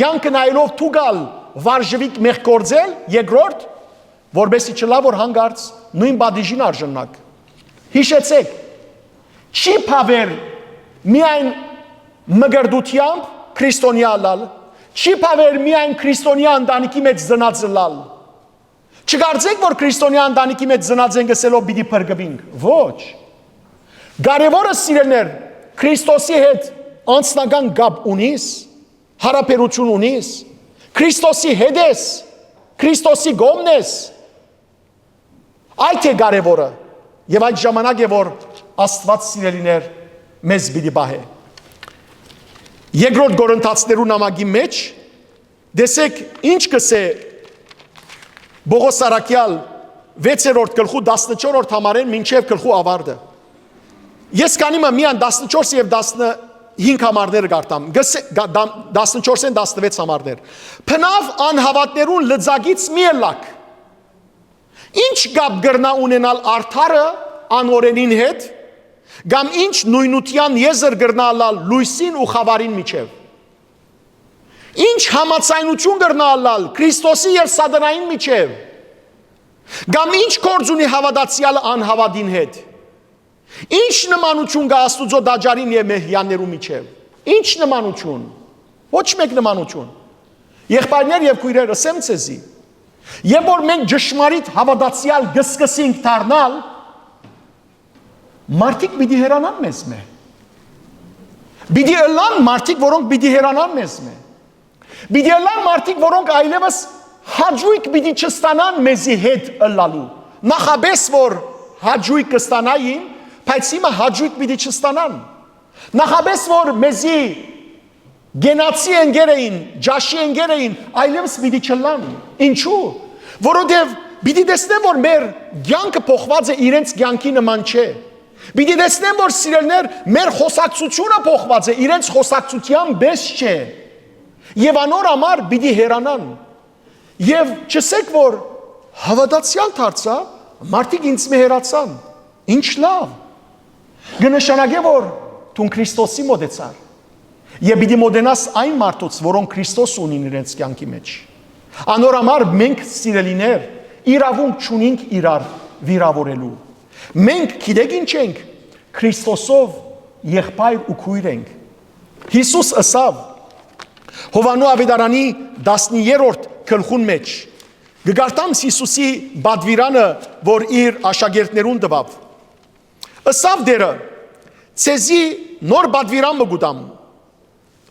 կեանքը նայելով դուք ալ վարժուիք մեղք գործել»։ Երկրորդ, որպեսզի չըլլայ, որ յանկարծ նոյն պատիժին արժանաք։ Յիշեցէք, չի բաւեր միայն մկրտութեամբ քրիստոնեայ ըլլալ, չի բաւեր միայն քրիստոնեայ ընտանիքի մէջ ծնած ըլլալ։ Չկարծէք, որ քրիստոնեայ ընտանիքի մէջ ծնած ենք ըսելով պիտի փրկուինք։ Ոչ։ Կարեւորը, սիրելիներ, Քրիստոսի հետ անձնական կապ ունիս, յարաբերութիւն ունիս, Քրիստոսի հետ ես, Քրիստոսի կողմն ես, այդ է կարեւորը, եւ այդ ժամանակ է, որ Աստուած, սիրելիներ, մեզ պիտի պահէ։ Երկրորդ Կորինթացիներու նամակի մէջ, տեսեք, ինչ կ'ըսէ Պողոս Սարակեալ, վեցերորդ գլխու տասնչորսերորդ համարէն մինչեւ գլխու աւարտը։ Ես քանի մը միան տասնչորս եւ տասնհինգ համարները կարտամ։ Գսե-, գա-, դամ-, տասնչորսէն տասնվեց համարներ։ Բնաւ անհաւատներուն լծակից մի ըլլաք։ Ի՞նչ կապ կրնայ ունենալ արդարը անօրէնին հետ, կամ ի՞նչ նոյնութեան եզր կրնայ ըլլալ լոյսին ու խաւարին միջեւ։ Ի՞նչ համաձայնութիւն կրնայ ըլլալ Քրիստոսի եւ Սատանային միջեւ, կամ ի՞նչ գործ ունի հաւատացեալը անհաւատին հետ։ Ի՞նչ նմանութիւն կա Աստուծոյ տաճարին եւ մեհյաններու միջեւ։ Ի՞նչ նմանութիւն։ Ոչ մէկ նմանութիւն։ Եղբայրներ եւ քոյրեր, ըսեմ ձեզի, երբ որ մենք ճշմարիտ հաւատացեալ կը սկսենք դառնալ, մարդիկ պիտի հեռանան մեզմէ։ Պիտի ըլլան մարդիկ, որոնք պիտի հեռանան մեզմէ։ Պիտի ըլլան մարդիկ, որոնք այլեւս հաճոյք պիտի չստանան մեզի հետ ըլլալու։ Նախապէս որ հաճոյք կստանային, բայց հիմա հաճոյք պիտի չստանան։ Նախապէս որ մեզի գենացի ընկեր էին, ճաշի ընկեր էին, այլեւս պիտի չըլլան։ Ինչու՞։ Որովհետեւ պիտի տեսնեն, որ մեր կեանքը փոխուած է, իրենց կեանքի նման չէ։ Պիտի տեսնեն, որ, սիրելիներ, մեր խոսակցութիւնը փոխուած է, իրենց խոսակցութեան պէս չէ։ Եւ անոր համար պիտի հեռանան։ Եւ չըսեք, որ հաւատացեալ դարձայ, մարդիկ ինձմէ հեռացան։ Ինչ լաւ։ Կը նշանակէ, որ դուն Քրիստոսի մօտեցար եւ պիտի մօտենաս այն մարդոց, որոնք Քրիստոս ունին իրենց կեանքի մեջ։ Անոր համար մենք, սիրելիներ, իրաւունք չունինք իրար վիրաւորելու։ Մենք գիտեք ինչ ենք, Քրիստոսով եղբայր ու քոյր ենք։ Յիսուս ըսաւ Յովհաննու աւետարանի տասներկերորդ գլխուն մեջ, կը կարդամ Յիսուսի պատուիրանը, որ իր աշակերտներուն տուաւ։ Ըսաւ Տէրը. «Ձեզի նոր պատուիրան մը կու տամ»։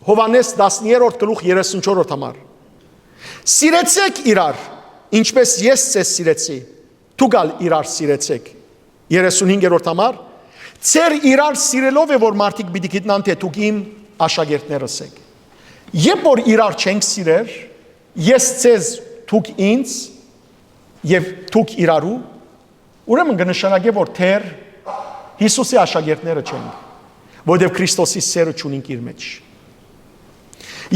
Յովհաննէս տասներկերորդ գլուխ երեսունչորսերորդ համար։ «Սիրեցէք իրար, ինչպէս ես ձեզ սիրեցի, դուք ալ իրար սիրեցէք»։ Երեսունհինգերորդ համար։ «Ձեր իրար սիրելով է, որ մարդիկ պիտի գիտնան, թէ դուք իմ աշակերտներս էք»։ Երբ որ իրար չենք սիրեր, ես ձեզ, դուք ինձ, եւ դուք իրարու, ուրեմն կը նշանակէ, որ դեռ Յիսուսի աշակերտները չենք, որովհետեւ Քրիստոսի սերը չունինք իր մեջ։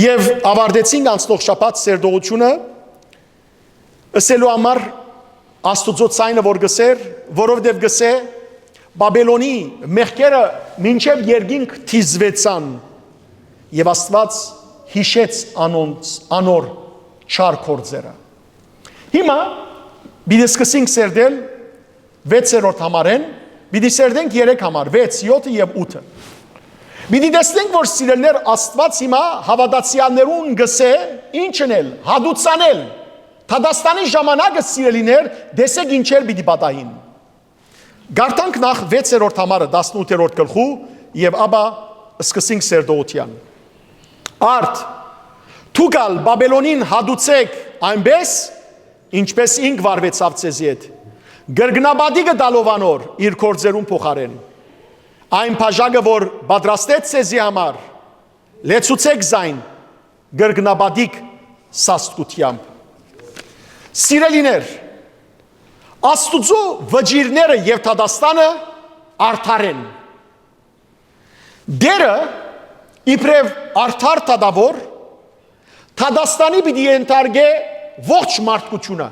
Եւ աւարտեցինք անցնող շաբաթ սերտողութիւնը ըսելու համար Աստուծոյ ցայնը, որ կ'ըսէր, որովհետեւ կ'ըսէ. «Բաբելոնի մեղքերը մինչեւ երկինք դիզուեցան, եւ Աստուած յիշեց անոնց, անոր չար գործերը»։ Հիմա պիտի սկսենք սերտել վեցերորդ համարէն, պիտի սերտենք երեք համար, վեց, յոթը եւ ութը։ Պիտի տեսնենք, որ, սիրելիներ, Աստուած հիմա հաւատացեալներուն կ'ըսէ ինչ ընել, հատուցանել։ Դատաստանի ժամանակը, սիրելիներ, տեսեք ինչեր պիտի պատահին։ Կարդանք նախ վեցերորդ համարը, տասնութերորդ գլխու, եւ ապա սկսենք սերտողութեան։ Արդ, դուք ալ Բաբելոնին հատուցէք այնպէս, ինչպէս ինք վարուեցաւ ձեզի հետ, կրկնապատիկը տալով անոր իր գործերուն փոխարէն։ Այն բաժակը, որ պատրաստեց ձեզի համար, լեցուցէք զայն կրկնապատիկ սաստկութեամբ։ Սիրելիներ, Աստուծոյ վճիռները եւ դատաստանը արդար են։ Տէրը, իբրեւ արդար դատաւոր, դատաստանի պիտի ենթարկէ ողջ մարդկութիւնը։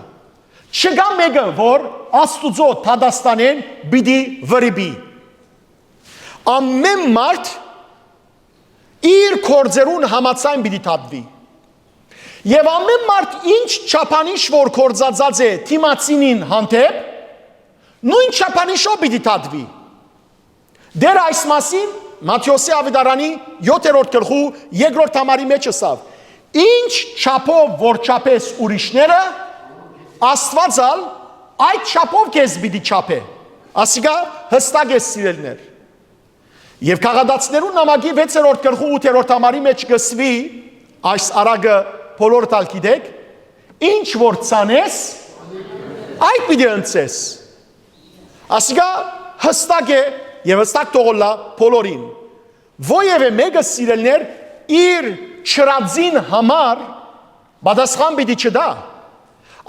Չկայ մէկը, որ Աստուծոյ դատաստանէն պիտի վրիպի։ Ամէն մարդ իր գործերուն համաձայն պիտի դատուի։ Եւ ամէն մարդ ինչ չափանիշ որ գործածած է դիմացինին հանդէպ, նոյն չափանիշով պիտի դատուի։ Տէրը այս մասին Մատթէոսի աւետարանի յոթերորդ գլխու երկրորդ համարի մեջ ըսաւ. «Ինչ չափով որ չափես ուրիշները, Աստուած ալ այդ չափով քեզ պիտի չափէ»։ Ասիկա յստակ է, սիրելիներ։ Եւ Գաղատացիներուն նամակի վեցերորդ գլխու ութերորդ համարի մեջ կ'ըսուի, այս առակը բոլորդ ալ գիտեք, ինչ որ ցանես, այդ պիտի ընծես։ Ասիկա յստակ է եւ յստակ թող ըլլայ բոլորին։ Որեւէ մէկը, սիրելիներ, իր չրածին համար պատասխան պիտի չտայ։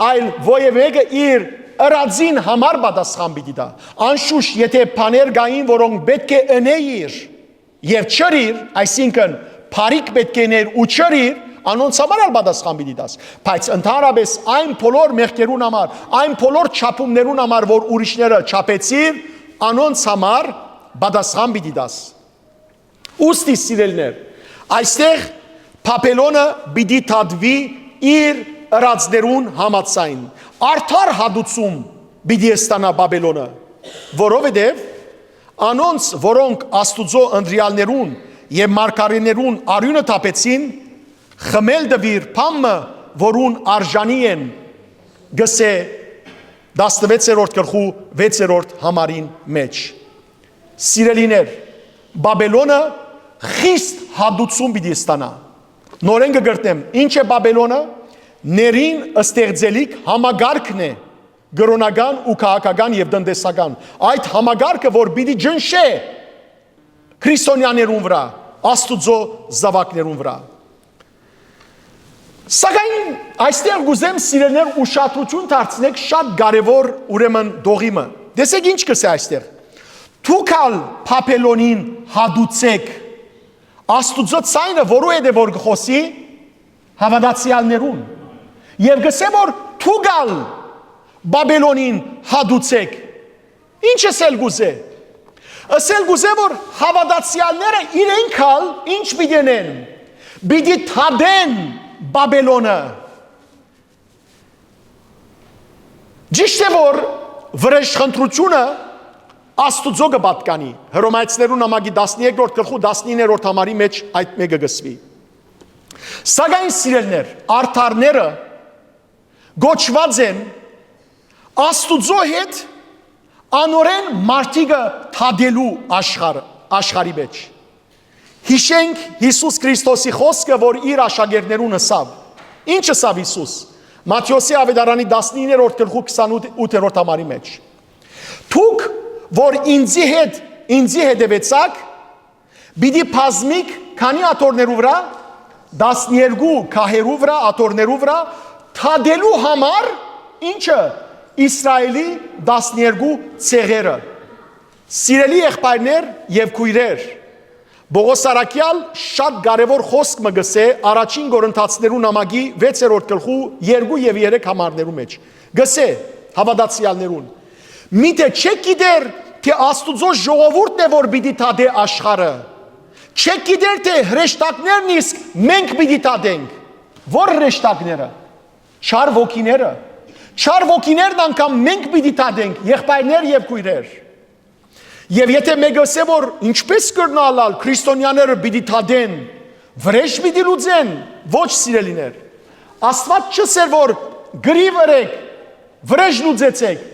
այլ ոեւէ մէկը իր ըրածին համար պատասխան պիտի տայ։ Անշուշտ, եթէ բաներ կային, որոնք պէտք է ընէիր եւ չըրիր, այսինքն՝ բարիք պէտք է ընէիր ու չըրիր, անոնց համար ալ պատասխան պիտի տաս։ Բայց ընդհանրապէս այն բոլոր մեղքերուն համար, այն բոլոր չափումներուն համար, որ ուրիշները չափեցիր, անոնց համար պատասխան պիտի տաս։ Ուստի, սիրելիներ, այստեղ Բաբելոնը պիտի դատուի իր ըրածներուն համաձայն։ Արդար հատուցում պիտի ստանայ Բաբելոնը, որովհետեւ անոնց, որոնք Աստուծոյ ընտրեալներուն եւ մարգարէներուն արիւնը թափեցին, խմել տուիր բան մը, որուն արժանի են, կ'ըսէ տասնվեցերորդ գլխու վեցերորդ համարին մէջ։ Սիրելիներ, Բաբելոնը խիստ հատուցում պիտի ստանայ։ Նորէն կը կրկնեմ, ի՞նչ է Բաբելոնը։ Ներին ստեղծելիք համակարգն է, կրօնական ու քաղաքական եւ տնտեսական։ Այդ համակարգը, որ պիտի ճնշէ քրիստոնեաներուն վրայ, Աստուծոյ զաւակներուն վրայ։ Սակայն այստեղ կ'ուզեմ, սիրելիներ, ուշադրութիւն դարձնեք շատ կարեւոր, ուրեմն, դողի մը։ Տեսեք, ինչ կ'ըսէ այստեղ. «Դուք ալ Բաբելոնին հատուցէք Աստուծոյ ձայնը, որովհետեւ որ կը խօսի հաւատացեալներուն։ Եւ կ'ըսէ, որ դուք ալ Բաբելոնին հատուցէք»։ Ինչ ըսել կ'ուզէ։ Ըսել կ'ուզէ, որ հաւատացեալները իրենք ալ ինչ պիտի ընեն, պիտի դատեն Բաբելոնը։ Ճիշդ է, որ վրեժխնդրութիւնը Աստուծոյ կը պատկանի։ Հռոմայեցիներուն նամակի տասներկրորդ գլխու տասինիններորդ համարի մէջ այդ մէկը կ'ըսուի։ Սակայն, սիրելիներ, արդարները կոչուած են Աստուծոյ հետ անօրէն մարդիկը դատելու աշխարհ-, աշխարհի մէջ։ Յիշենք Յիսուս Քրիստոսի խօսքը, որ իր աշակերտներուն ըսաւ։ Ինչ ըսաւ Յիսուս։ Մատթէոսի աւետարանի տասինիններորդ գլխու քսանութերորդ համարի մէջ. «Դուք, որ ինծի հետ, ինծի հետեւեցաք, պիտի բազմիք քանի աթոռներու վրայ, տասներկու գահերու վրայ, աթոռներու վրայ, դատելու համար, ինչը, Իսրայէլի տասներկու ցեղերը»։ Սիրելի եղբայրներ եւ քոյրեր, Պողոս առաքեալ շատ կարեւոր խօսք մը կ'ըսէ առաջին Կորինթացիներու նամակի վեցերորդ գլխու երկու եւ երեք համարներու մէջ։ Կ'ըսէ հաւատացեալներուն. «Միթէ չէ՞ք գիտեր, թէ Աստուծոյ ժողովուրդն է, որ պիտի դատէ աշխարհը։ Չէ՞ք գիտեր, թէ հրեշտակներն իսկ մենք պիտի դատենք»։ Ո՞ր հրեշտակները։ Չար ոգիները։ Չար ոգիներն անգամ մենք պիտի դատենք, եղբայրներ եւ քոյրեր։ Եւ եթէ մէկը ըսէ, որ ինչպէ՞ս կրնայ ըլլալ, քրիստոնեաները պիտի դատեն, վրէժ պիտի լուծեն, ոչ, սիրելիներ։ Աստուած չ'ըսեր, որ կռիւ ըրէք, վրէժ լուծեցէք,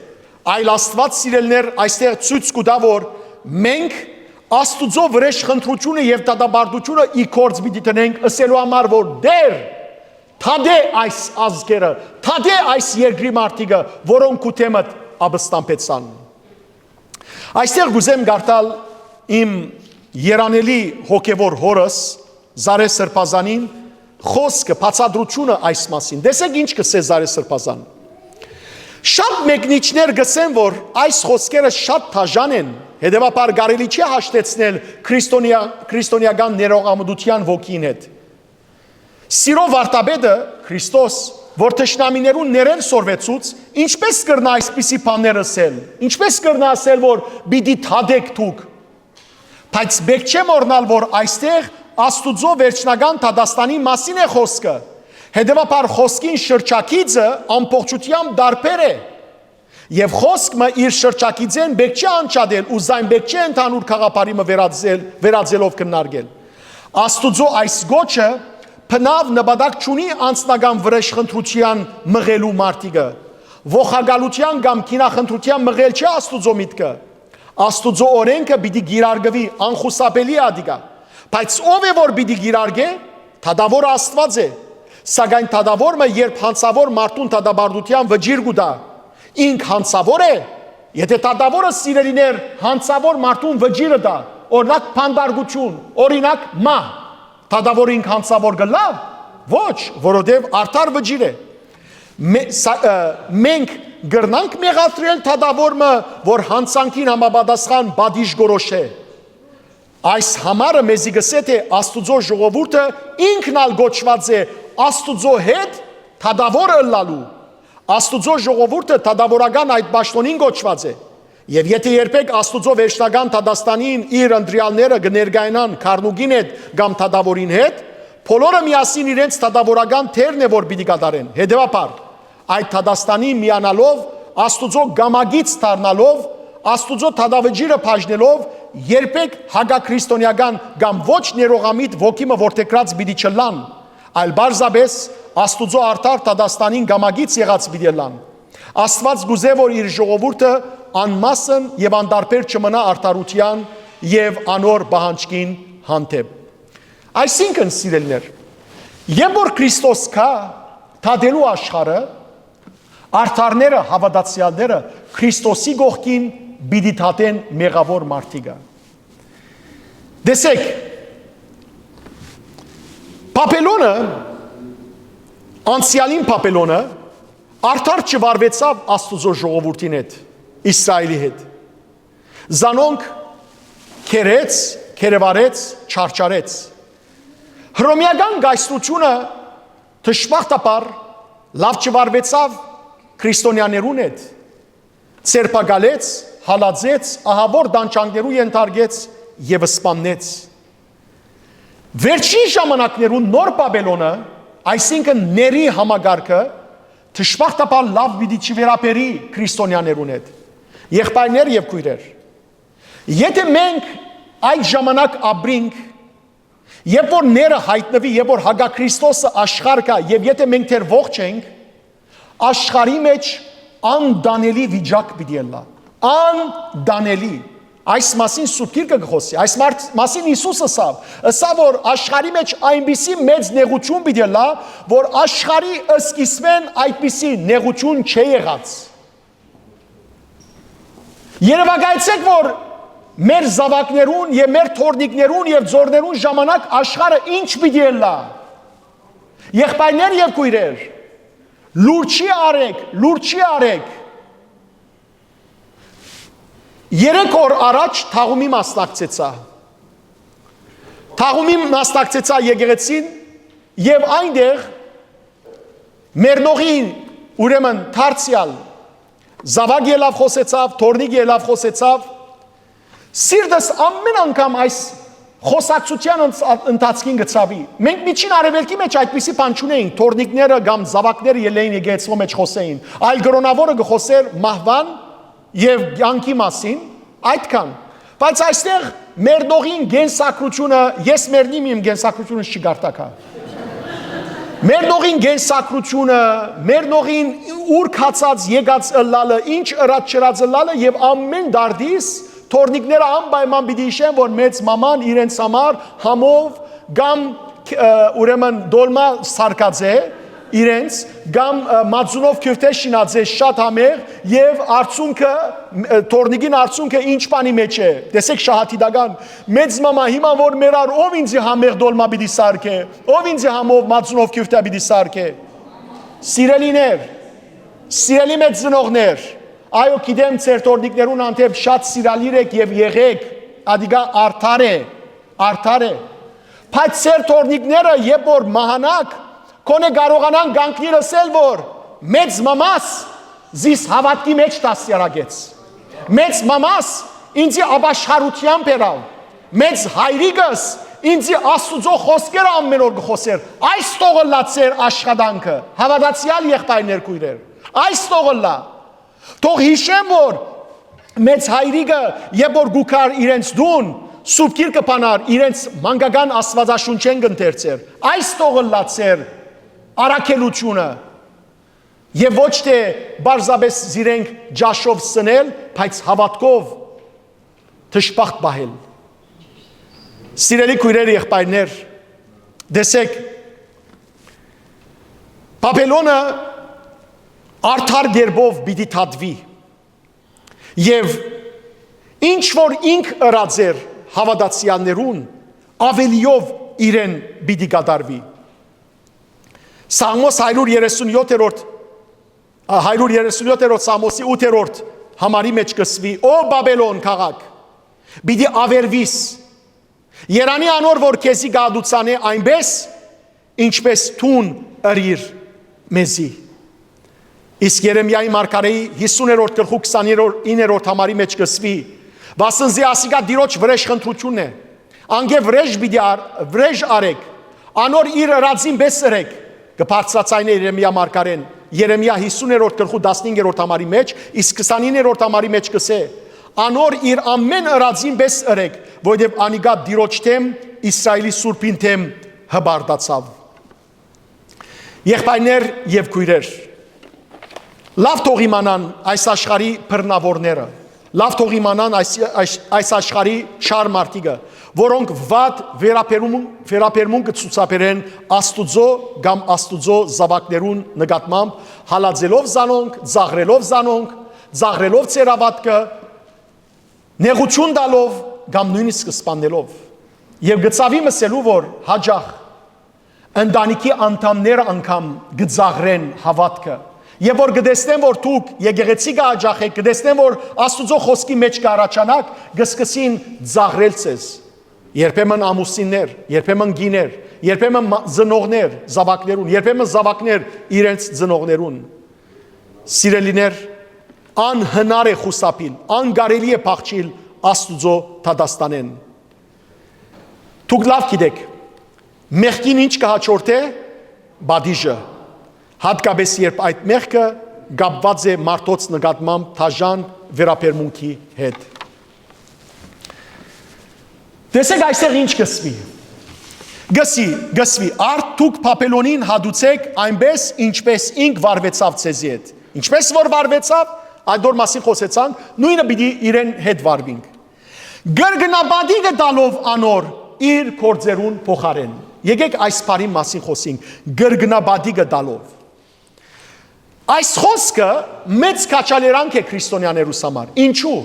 այլ Աստուած, սիրելիներ, այստեղ ցոյց կու տայ, որ մենք Աստուծոյ վրէժ խնդրութիւնը եւ դատապարտութիւնը ի գործ պիտի դնենք, ըսելու համար, որ Տէր, դատէ այս ազգերը, դատէ այս երկրի մարդիկը, որոնք քու դէմդ ապստամբեցան։ Այստեղ կ'ուզեմ կարդալ իմ երանելի հոգեւոր հօրս, Զարէ Սրբազանին, խօսքը, բացատրութիւնը այս մասին։ Տեսեք, ինչ կ'ըսէ Զարէ Սրբազան. «Շատ մեկնիչներ կ'ըսեն, որ այս խօսքերը շատ դաժան են, հետեւաբար կարելի չէ հաշտեցնել քրիստոնեա-, քրիստոնեական ներողամտության ոգին հետ։ Սիրո վարդապետը, Քրիստոս, որ թշնամիներուն ներել սորվեցուց, ինչպէ՞ս կրնայ այսպիսի բաներ ըսել, ինչպէ՞ս կրնայ ըսել, որ պիտի դատէք դուք։ Բայց պէտք չէ մոռնալ, որ այստեղ Աստուծոյ վերջնական դատաստանի մասին է խօսքը։ Հետեւաբար խօսքին շրջագիծը ամբողջութեամբ տարբեր է։ Եւ խօսք մը իր շրջագիծէն պէտք չէ անջատել ու զայն պէտք չէ ընդհանուր գաղափարի մը վերածել, վերածելով քննարկել։ Աստուծոյ այս գոչը բնաւ նպատակ չունի անձնական վրէժխնդրութեան մղելու մարդիկը։ Ողակալութեան կամ գինախնդրութեան մղել չէ Աստուծոյ միտքը։ Աստուծոյ օրէնքը պիտի կիրարկուի, անխուսափելի ատիկա։ Բայց ո՞վ է, որ պիտի կիրարկէ, դատաւորը Աստուած է։ Սակայն դատաւոր մը, երբ յանցաւոր մարդուն դատապարտութեան վճիռ կու տայ, ինք յանցաւոր է։ Եթէ դատաւորը, սիրելիներ, յանցաւոր մարդուն վճիռը տայ, օրինակ, բանտարկութիւն, օրինակ, մահ, դատաւորը ինք յանցաւոր կ'ըլլա՞յ։ Ոչ, որովհետեւ արդար վճիռ է։ մե-, սա-, ը, մենք կրնանք մեղադրել դատաւոր մը, որ յանցանքին համապատասխան պատիժ կորոշէ։ Այս համարը մեզի կսէ, թէ Աստուծոյ ժողովուրդը ինքն ալ կոչուած է Աստուծոյ հետ դատաւոր ըլլալու։ Աստուծոյ ժողովուրդը դատաւորական այդ պաշտօնին կոչուած է։ Եւ եթէ երբեք Աստուծոյ վերջնական դատաստանին իր ընտրեալները կը ներկայանան քառնուկին հետ կամ դատաւորին հետ, բոլորը միասին իրենց դատաւորական դերն է, որ պիտի կատարեն։ Հետեւաբար, այդ դատաստանին միանալով, Աստուծոյ կամակից դառնալով, Աստուծոյ դատավճիռը բաժնելով, երբեք հակաքրիստոնեական կամ ոչ ներողամիտ ոգի մը որդեգրած պիտի չըլլան, այլ պարզապէս Աստուծոյ արդար դատաստանին կամակից եղած պիտի ըլլան։ Աստուած կ'ուզէ, որ իր ժողովուրդը անմասն եւ անտարբեր չմնայ արդարութեան եւ անոր պահանջքին հանդէպ։ Այսինքն, սիրելիներ, երբ որ Քրիստոս գայ դատելու աշխարհը, արդարները, հաւատացեալները Քրիստոսի կողքին պիտի դատեն մեղաւոր մարդիկը։ Տեսեք, Բաբելոնը, անցեալին Բաբելոնը, արդար չվարուեցաւ Աստուծոյ ժողովուրդին հետ, Իսրայէլի հետ։ Զանոնք քերեց, քերեվարեց, չարչարեց։ Հռոմեական կայսրութիւնը, դժբախտաբար, լաւ չվարուեցաւ քրիստոնեաներուն հետ, ձերբակալեց, հալածեց, ահաւոր տանջանքներու ենթարկեց եւ սպաննեց։ Վերջին ժամանակներուն նոր Բաբելոնը, այսինքն՝ ների համակարգը, դժբախտաբար, լաւ պիտի չվերաբերի քրիստոնեաներուն հետ։ Եղբայրներ եւ քոյրեր, եթէ մենք այդ ժամանակ ապրինք, երբ որ ները յայտնուի, երբ որ հակաքրիստոսը աշխարհ գայ, եւ եթէ մենք դեռ ողջ ենք, աշխարհի մէջ անտանելի վիճակ պիտի ըլլայ։ Անտանելի։ Այս մասին Սուրբ Գիրքը կը խօսի։ Այս մարդ-, մասին Յիսուս ըսաւ, ըսաւ, որ աշխարհի մէջ այնպիսի մեծ նեղութիւն պիտի ըլլայ, որ աշխարհի սկիզբէն այդպիսի նեղութիւն չէ եղած։ Երեւակայեցէք, որ մեր զաւակներուն եւ մեր թոռնիկներուն եւ ձորներուն ժամանակ աշխարհը ինչ պիտի ըլլայ։ Եղբայրներ եւ քոյրեր, լուրջ չի արեք, լուրջ չի արեք։ Երեք օր առաջ թաղումի մասնակցեցայ։ Թաղումի մասնակցեցայ եկեղեցին եւ այնտեղ մեռնողին, ուրեմն, դարձեալ զաւակ ելաւ խօսեցաւ, թոռնիկ ելաւ խօսեցաv։ Սիրտս ամէն անգամ այս խօսակցութեան ընց-, ընթացքին գցաւի։ Մենք Միջին Արեւելքի մէջ այդպիսի բան չունէինք, թոռնիկները կամ զաւակները ելլէին եկեղեցւոյ մէջ խօսէին, այլ կրօնաւորը կը խօսէր մահուան եւ կեանքի մասին, այդքան։ Բայց այստեղ մեռնողին կենսագրութիւնը, ես մեռնիմ, իմ կենսագրութիւնս չի կարդակա։ Մեռնողին կենսագրութիւնը, մեռնողին ուր գացած եկած ըլլալը, ինչ ըրած չըրած ըլլալը եւ ամէն դարդիս թոռնիկները անպայման պիտի յիշեն, որ մեծ մաման իրենց համար համով կամ, ը, ուրեմն դոլմա սարկած է իրենց, կամ, ը, մածունով քիւրթէ շինած է շատ համեղ եւ արցունքը, ը, թոռնիկին արցունքը ինչ բանի մէջ է։ Տեսեք, շահաթիթական, մեծ մամա, հիմա որ մեռար, ո՞վ ինձի համեղ դոլմա պիտի սարքէ, ո՞վ ինձի համով մածունով քիւրթէ պիտի սարքէ։ Սիրելիներ, սիրելի մեծ ծնողներ, այո, գիտեմ, ձեր թոռնիկներուն հանդէպ շատ սիրալիր եք եւ եղեք, ադիկա արդար է, արդար է։ Բայց ձեր թոռնիկները, երբ որ մահանաք, քոնէ կարողանան կանգնիլ ըսել, որ մեծ մամաս զիս հաւատքի մէջ դաստիարակեց։ Մեծ մամաս ինձի ապաշխարութեան բերաւ։ Մեծ հայրիկս ինձի Աստուծոյ խօսքերը ամէն օր կը խօսէր։ Այս թող ըլլայ ձեր աշխատանքը, հաւատացեալ եղբայրներ, քոյրեր։ Այս թող ըլլայ։ Թող յիշեմ, որ մեծ հայրիկը, երբ որ գուքար իրենց դուն, Սուրբ Գիրքը բանար, իրենց մանկական Աստուածաշունչէն կ'ընթերցէր։ Այս թող ըլլայ ձեր առաքելութիւնը։ Եւ ոչ թէ պարզապէս զիրենք ճաշով սնել, բայց հաւատքով դժբախտ պահել։ Սիրելի քոյրեր, եղբայրներ, տեսեք, Բաբելոնը արդար կերպով պիտի դատուի եւ ինչ որ ինք ըրած էր հաւատացեալներուն, աւելիով իրեն պիտի կատարուի։ Սաղմոս հարիւր երեսուն յոթերորդ Հարիւր երեսունյոթերորդ Սաղմոսի ութերորդ համարի մէջ կսուի. «Ո Բաբելոն քաղաք, պիտի աւերուիս, երանի անոր, որ քեզի կհատուցանէ այնպէս, ինչպէս դուն ըրիր մեզի»։ Իսկ Երեմիայի մարգարէի յիսուներորդ գլխու քսանիններորդ համարի մէջ կսուի. «Վասն զի ասիկա Տիրոջ վրէժ խնդրութիւնն է, անկէ վրէժ պիտի ար, վրէժ արեք, անոր իր ըրածին պէս ըրեք», կը բարձրաձայնէ Երեմիա մարգարէն, Երեմիա յիսուներորդ գլխու տասնհինգերորդ համարի մէջ, իսկ քսանիններորդ համարի մէջ կսէ. «Անոր իր ամէն ըրածին պէս ըրեք, որովհետեւ անիկա Տիրոջ դէմ, Իսրայէլի Սուրբին դէմ հպարտացաւ»։ Եղբայրներ եւ քոյրեր, լաւ թող իմանան այս աշխարհի բռնաւորները, լաւ թող իմանան այս, այս, այս աշխարհի չար մարդիկը, որոնք վատ վերաբերում-, վերաբերմունքը ցուցաբերեն Աստուծոյ կամ Աստուծոյ զաւակներուն նկատմամբ, հալածելով զանոնք, ծաղրելով զանոնք, ծաղրելով ծերաւատքը, նեղութիւն տալով կամ նոյնիսկ սպաննելով։ Եւ գծաւի մսելու, որ հաճախ ընտանիքի անդամները անգամ կը ծաղրեն հաւատքը, եւ որ կը տեսնեն, որ դուք եկեղեցի կը յաճախէք, կը տեսնեն, որ Աստուծոյ խօսքի մէջ կ'առաջանաք, կը սկսին ծաղրել ձեզ։ Երբեմն ամուսիններ, երբեմն կիներ, երբեմն մա-, ծնողներ զաւակներուն, երբեմն զաւակներ իրենց ծնողներուն։ Սիրելիներ, անհնար է խուսափիլ, անկարելի է փախչիլ Աստուծոյ դատաստանէն։ Դուք լաւ գիտէք, մեղքին ինչ կը յաջորդէ պատիժը, յատկապէս երբ այդ մեղքը կապուած է մարդոց նկատմամբ դաժան վերաբերմունքի հետ։ Տեսեք, այստեղ ինչ կսուի։ Գսի, գսվի, «Արդ դուք Բաբելոնին հատուցէք այնպէս, ինչպէս ինք վարուեցաւ ձեզի հետ»։ Ինչպէս որ վարուեցաւ, այդ որ մասին խօսեցանք, նոյնը պիտի իրեն հետ վարուինք։ «Կրկնապատիկը տալով անոր իր գործերուն փոխարէն»։ Եկեք այս բառին մասին խօսենք, կրկնապատիկը տալով։ Այս խօսքը մեծ քաջալերանք է քրիստոնեաներուս համար։ Ինչու՞։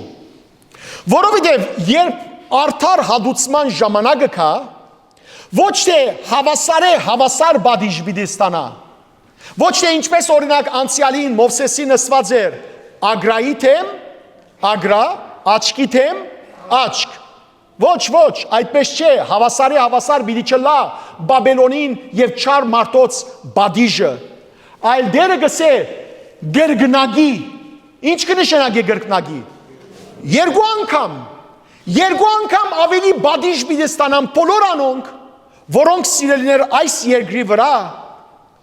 Որովհետեւ երբ արդար հատուցման ժամանակը գայ, ոչ թէ հաւասարէ հաւասար պատիժ պիտի ստանայ, ոչ թէ ինչպէս, օրինակ, անցեալին Մովսէսին ըսուած էր. «Ագրայի դէմ ագրայ, աչքի դէմ աչք»։ Ոչ, ոչ, այդպէս չէ, հաւասարի հաւասար պիտի չըլլայ Բաբելոնին եւ չար մարդոց պատիժը, այլ Տէրը կ'ըսէ. «Կրկնակի»։ Ինչ կը նշանակէ կրկնակի։ Երկու անգամ, երկու անգամ աւելի պատիժ պիտի ստանան բոլոր անոնք, որոնք, սիրելիներ, այս երկրի վրայ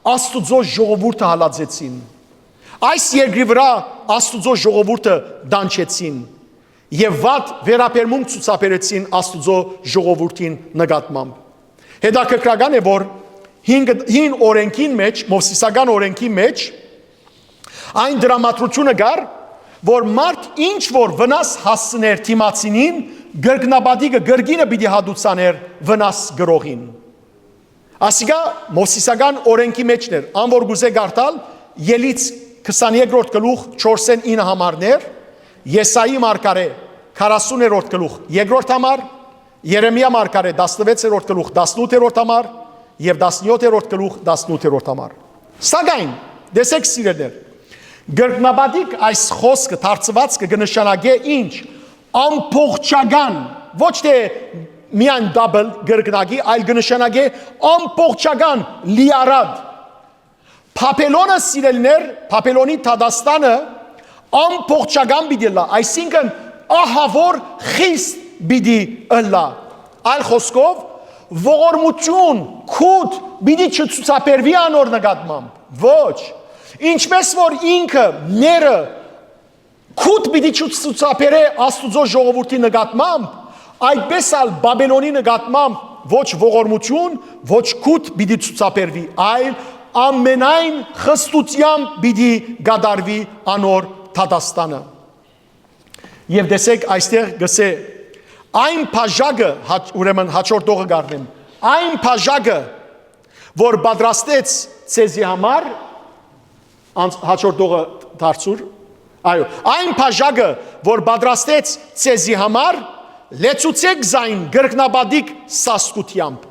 Աստուծոյ ժողովուրդը հալածեցին, այս երկրի վրայ Աստուծոյ ժողովուրդը տանջեցին եւ վատ վերաբերմունք ցուցաբերեցին Աստուծոյ ժողովուրդին նկատմամբ։ Հետաքրքրական է, որ հին, հին օրենքին մէջ, Մովսիսական օրենքին մէջ, այն դրամատրությունը կար, որ մարդ ինչ որ վնաս հասցներ դիմացինին, կրկնապատիկը, կրկինը պիտի հատուցանէր վնաս կրողին։ Ասիկա Մովսիսական օրենքի մէջն էր, ան որ կ'ուզէ կարդալ, Ելից քսանեքերորդ գլուխ չորսէն ինը համարներ, Եսայի մարգարէ քառասուներորդ գլուխ երկրորդ համար, Երեմիա մարգարէ տասնվեցերորդ գլուխ տասնութերորդ համար եւ տասնյոթերորդ գլուխ տասնութերորդ համար։ Սակայն, տեսեք, սիրելիներ, կրկնապատիկ այս խօսքը, դարձուածքը կը նշանակէ ինչ։ Ամբողջական, ոչ թէ միայն double կրկնակի, այլ կը նշանակէ ամբողջական, լիարատ։ Բաբելոնը, սիրելիներ, Բաբելոնի դատաստանը ամբողջական պիտի ըլլայ, այսինքն՝ ահաւոր խիստ պիտի ըլլայ։ Այլ խօսքով, ողորմութիւն, քուտ պիտի չցուցաբերուի անոր նկատմամբ։ Ոչ։ Ինչպէս որ ինքը, Տէրը, քուտ պիտի չցուցաբերէ Աստուծոյ ժողովուրդի նկատմամբ, այդպէս ալ Բաբելոնի նկատմամբ ոչ ողորմութիւն, ոչ քուտ պիտի ցուցաբերուի, այլ ամենայն խստութեամբ պիտի կատարուի անոր դատաստանը։ Եւ տեսեք, այստեղ կ'ըսէ. «Այն բաժակը», հա-, ուրեմն հաջորդողը կ'առնեմ, «այն բաժակը, որ պատրաստեց ձեզի համար», անց-, հաջորդողը դարձուր, այո, «այն բաժակը, որ պատրաստեց ձեզի համար, լեցուցեք զայն կրկնապատիկ սաստկութեամբ»։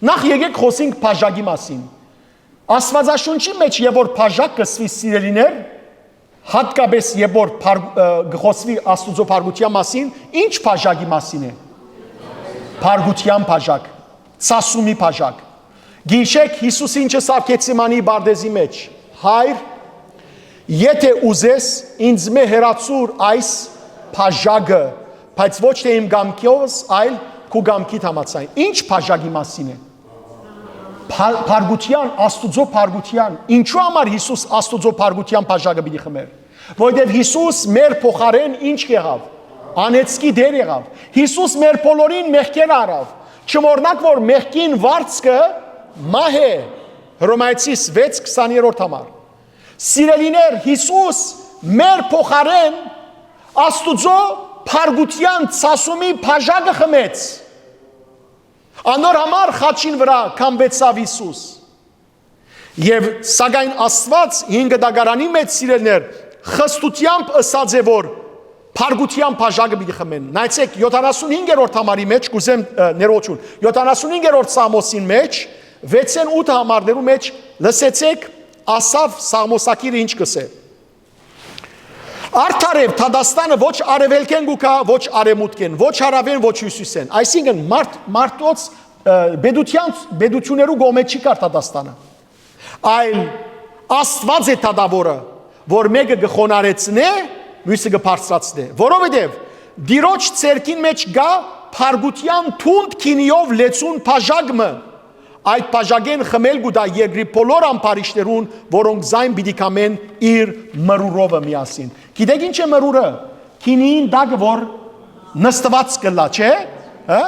Նախ եկեք խօսենք բաժակի մասին։ Աստուածաշունչի մէջ երբ որ բաժակ կը սվի, սիրելիներ, հատկապես երբ որ փար-, ը, կը խօսուի Աստուծոյ փառքութեան մասին, ի՞նչ բաժակի մասին է։ Փառքութեան բաժակ, ցասումի բաժակ։ Գիշեր Յիսուս ինչ ըսաւ Գեթսեմանի պարտէզի մէջ. «Հայր, եթէ ուզես, ինձմէ հեռացուր այս բաժակը, բայց ոչ թէ իմ կամքովս, այլ քու կամքիդ համաձայն»։ Ի՞նչ բաժակի մասին է։ Փա-, փառքութեան, Աստուծոյ փառքութեան։ Ինչու համար Յիսուս Աստուծոյ փառքութեան բաժակը պիտի խմէր։ Որովհետեւ Յիսուս մեր փոխարէն ինչ եղաւ։ Անեծքի Տեր եղաւ։ Յիսուս մեր բոլորին մեղքերը առաւ։ Չմոռնաք, որ մեղքին վարձքը մահ է։ Հռոմայեցիս վեց քսաներորդ համար։ Սիրելիներ, Յիսուս մեր փոխարէն Աստուծոյ փառքութեան ցասումի բաժակը խմեց։ Անոր համար խաչին վրայ քամուեցաւ Յիսուս։ Եւ սակայն Աստուած հին կտակարանի մէջ, սիրելիներ, խստութեամբ ըսած է, որ փառքութեան բաժակը պիտի խմեն։ Նայեցէք, յոթանասունհինգերորդ համարի մէջ, կ'ուզեմ, ը, ներողություն, յոթանասունհինգերորդ Սաղմոսին մէջ, վեցէն ութը համարներու մէջ, լսեցէք, Ասաֆ Սաղմոսագիրը ինչ կ'ըսէ. «Արդարեւ դատաստանը ոչ արեւելքէն կու գայ, ոչ արեւմուտքէն, ոչ հարաւէն, ոչ հիւսիսէն»։ Այսինքն մարդ, մարդոց, ը, պետության, պետություններու կողմէ չի գար դատաստանը, այլ Աստուած է դատաւորը, որ մէկը կը խոնարհեցնէ, միւսը կը բարձրացնէ, որովհետեւ Տիրոջ ձեռքին մէջ կայ փառքութեան թունդ գինիով լեցուն բաժակ մը։ Այդ բաժակէն խմել կու տայ երկրի բոլոր ամբարիշտներուն, որոնք զայն պիտի քամեն իր մրուրովը միասին։ Գիտեք ի՞նչ է մրուրը։ Գինիին տակը որ նստուածք կ'ըլլայ, չէ՞։ Հա։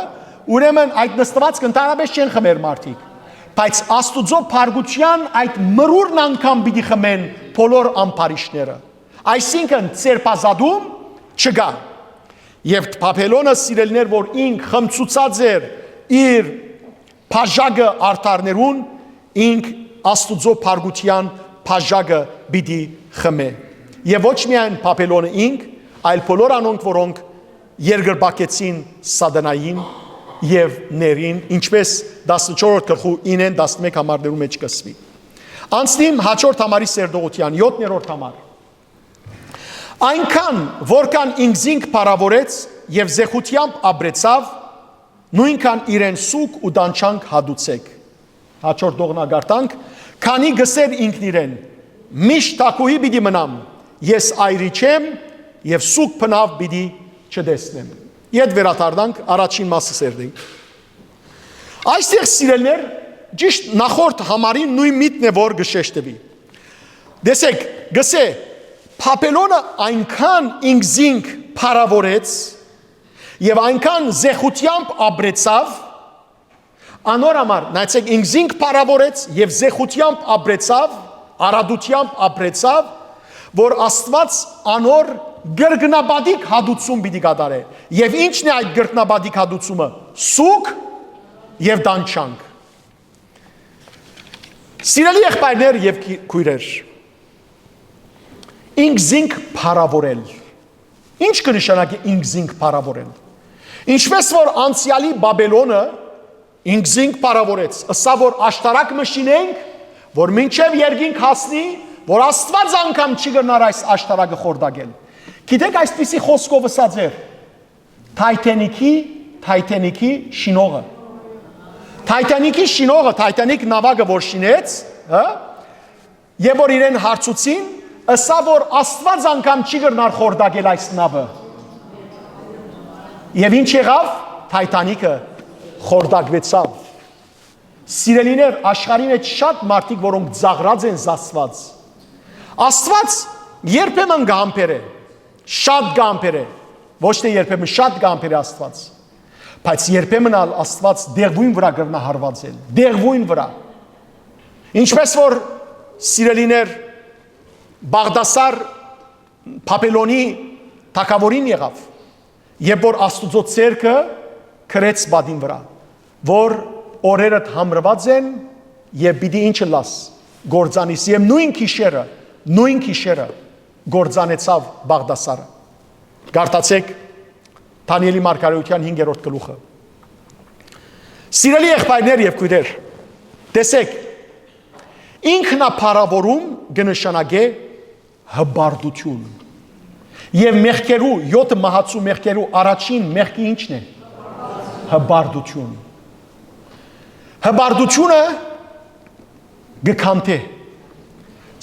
Ուրեմն այդ նստուածքը ընդհանրապես չեն խմեր մարդիկ, բայց Աստուծոյ փառքութեան այդ մրուրն անգամ պիտի խմեն բոլոր ամբարիշտները։ Այսինքն ձերբազատում չկայ։ Եւ Բաբելոնը, սիրելիներ, որ ինք խմցուցած էր իր բաժակը արդարներուն, ինք Աստուծոյ փառքութեան բաժակը պիտի խմէ։ Եւ ոչ միայն Բաբելոնը ինք, այլ բոլոր անոնք, որոնք երկրպագեցին սատանային եւ ներին, ինչպես տասնչորսերորդ գլխու իննէն տասնմեկ համարներու մէջ կ'ըսուի։ Անցնիմ հաջորդ համարի սերտողութեան, յոթերորդ համար։ «Այնքան, որքան ինքզինք փառաւորեց եւ զեխութեամբ ապրեցաւ, նոյնքան իրեն սուգ ու տանջանք հատուցէք»։ Հաջորդ դողնա կարտանք. «Քանի կ'ըսէր ինքն իրեն. "Միշտ թագուհի պիտի մնամ, ես այրի չեմ եւ սուգ բնաւ պիտի չտեսնեմ"։ Ետ վերադառնանք առաջին մասը սերտենք։ Այստեղ, սիրելիներ, ճիշտ նախորդ համարին նոյն միտքն է, որ կը շեշտուի։ Տեսեք, կ'ըսէ, Բաբելոնը այնքան ինքզինք փառաւորեց եւ այնքան զեխութեամբ ապրեցաւ, անոր համար, նայեցեք, ինքզինք փառաւորեց եւ զեխութեամբ ապրեցաւ, արատութեամբ ապրեցաւ, որ Աստուած անոր կրկնապատիկ հատուցում պիտի կատարէ։ Եւ ի՞նչն է այդ կրկնապատիկ հատուցումը։ Սուգ եւ տանջանք։ Սիրելի եղբայրներ եւ քի-, քոյրեր, ինքզինք փառաւորել։ Ի՞նչ կը նշանակի ինքզինք փառաւորել։ Ինչպես որ անցեալի Բաբելոնը ինքզինք փառաւորեց, ըսաւ, որ աշտարակ մը շինենք, որ մինչեւ երկինք հասնի, որ Աստուած անգամ չի կրնար այս աշտարակը խորտակել։ Գիտեք, այսպիսի խօսքով ըսած էր Թայթանիքի, Թայթանիքի շինողը։ Թայթանիքի շինողը, Թայթանիք նաւակը որ շինեց, հա, եւ որ իրեն հարցուցին, ըսաւ, որ Աստուած անգամ չի կրնար խորտակել այս նաւը։ Եւ ի՞նչ եղաւ։ Թայթանիքը խորտակուեցաւ։ Սիրելիներ, աշխարհին հետ շատ մարդիկ, որոնք ծաղրած են զաստուած։ Աստված երբեմն կհամբերէ, շատ կհամբերէ, ոչ թե երբեմն, շատ կհամբերէ Աստված, բայց երբեմն ալ Աստված դեղվույն վրա կրնա հարվածել, դեղվույն վրա։ Ինչպես որ, սիրելիներ, Բաղդասար Բաբելոնի թագավորին եղավ, երբ որ Աստուծոյ ցերկը քրեց պատին վրա, որ օրերդ համրուած են եւ պիտի ինչ ըլլաս, կործանիս, եւ նոյն գիշերը, նոյն գիշերը կործանեցաւ Բաղդասարը։ Կարդացեք Դանիէլի մարգարէութեան հինգերորդ գլուխը։ Սիրելի եղբայրներ եւ քոյրեր, տեսեք, Ինքնափառաւորում կը նշանակէ հպարտութիւն։ Եւ մեղքերու, յոթը մահացու մեղքերու առաջին մեղքը ի՞նչն է։ Հպարտութիւն։ Հպարտութիւնը կը քանթէ։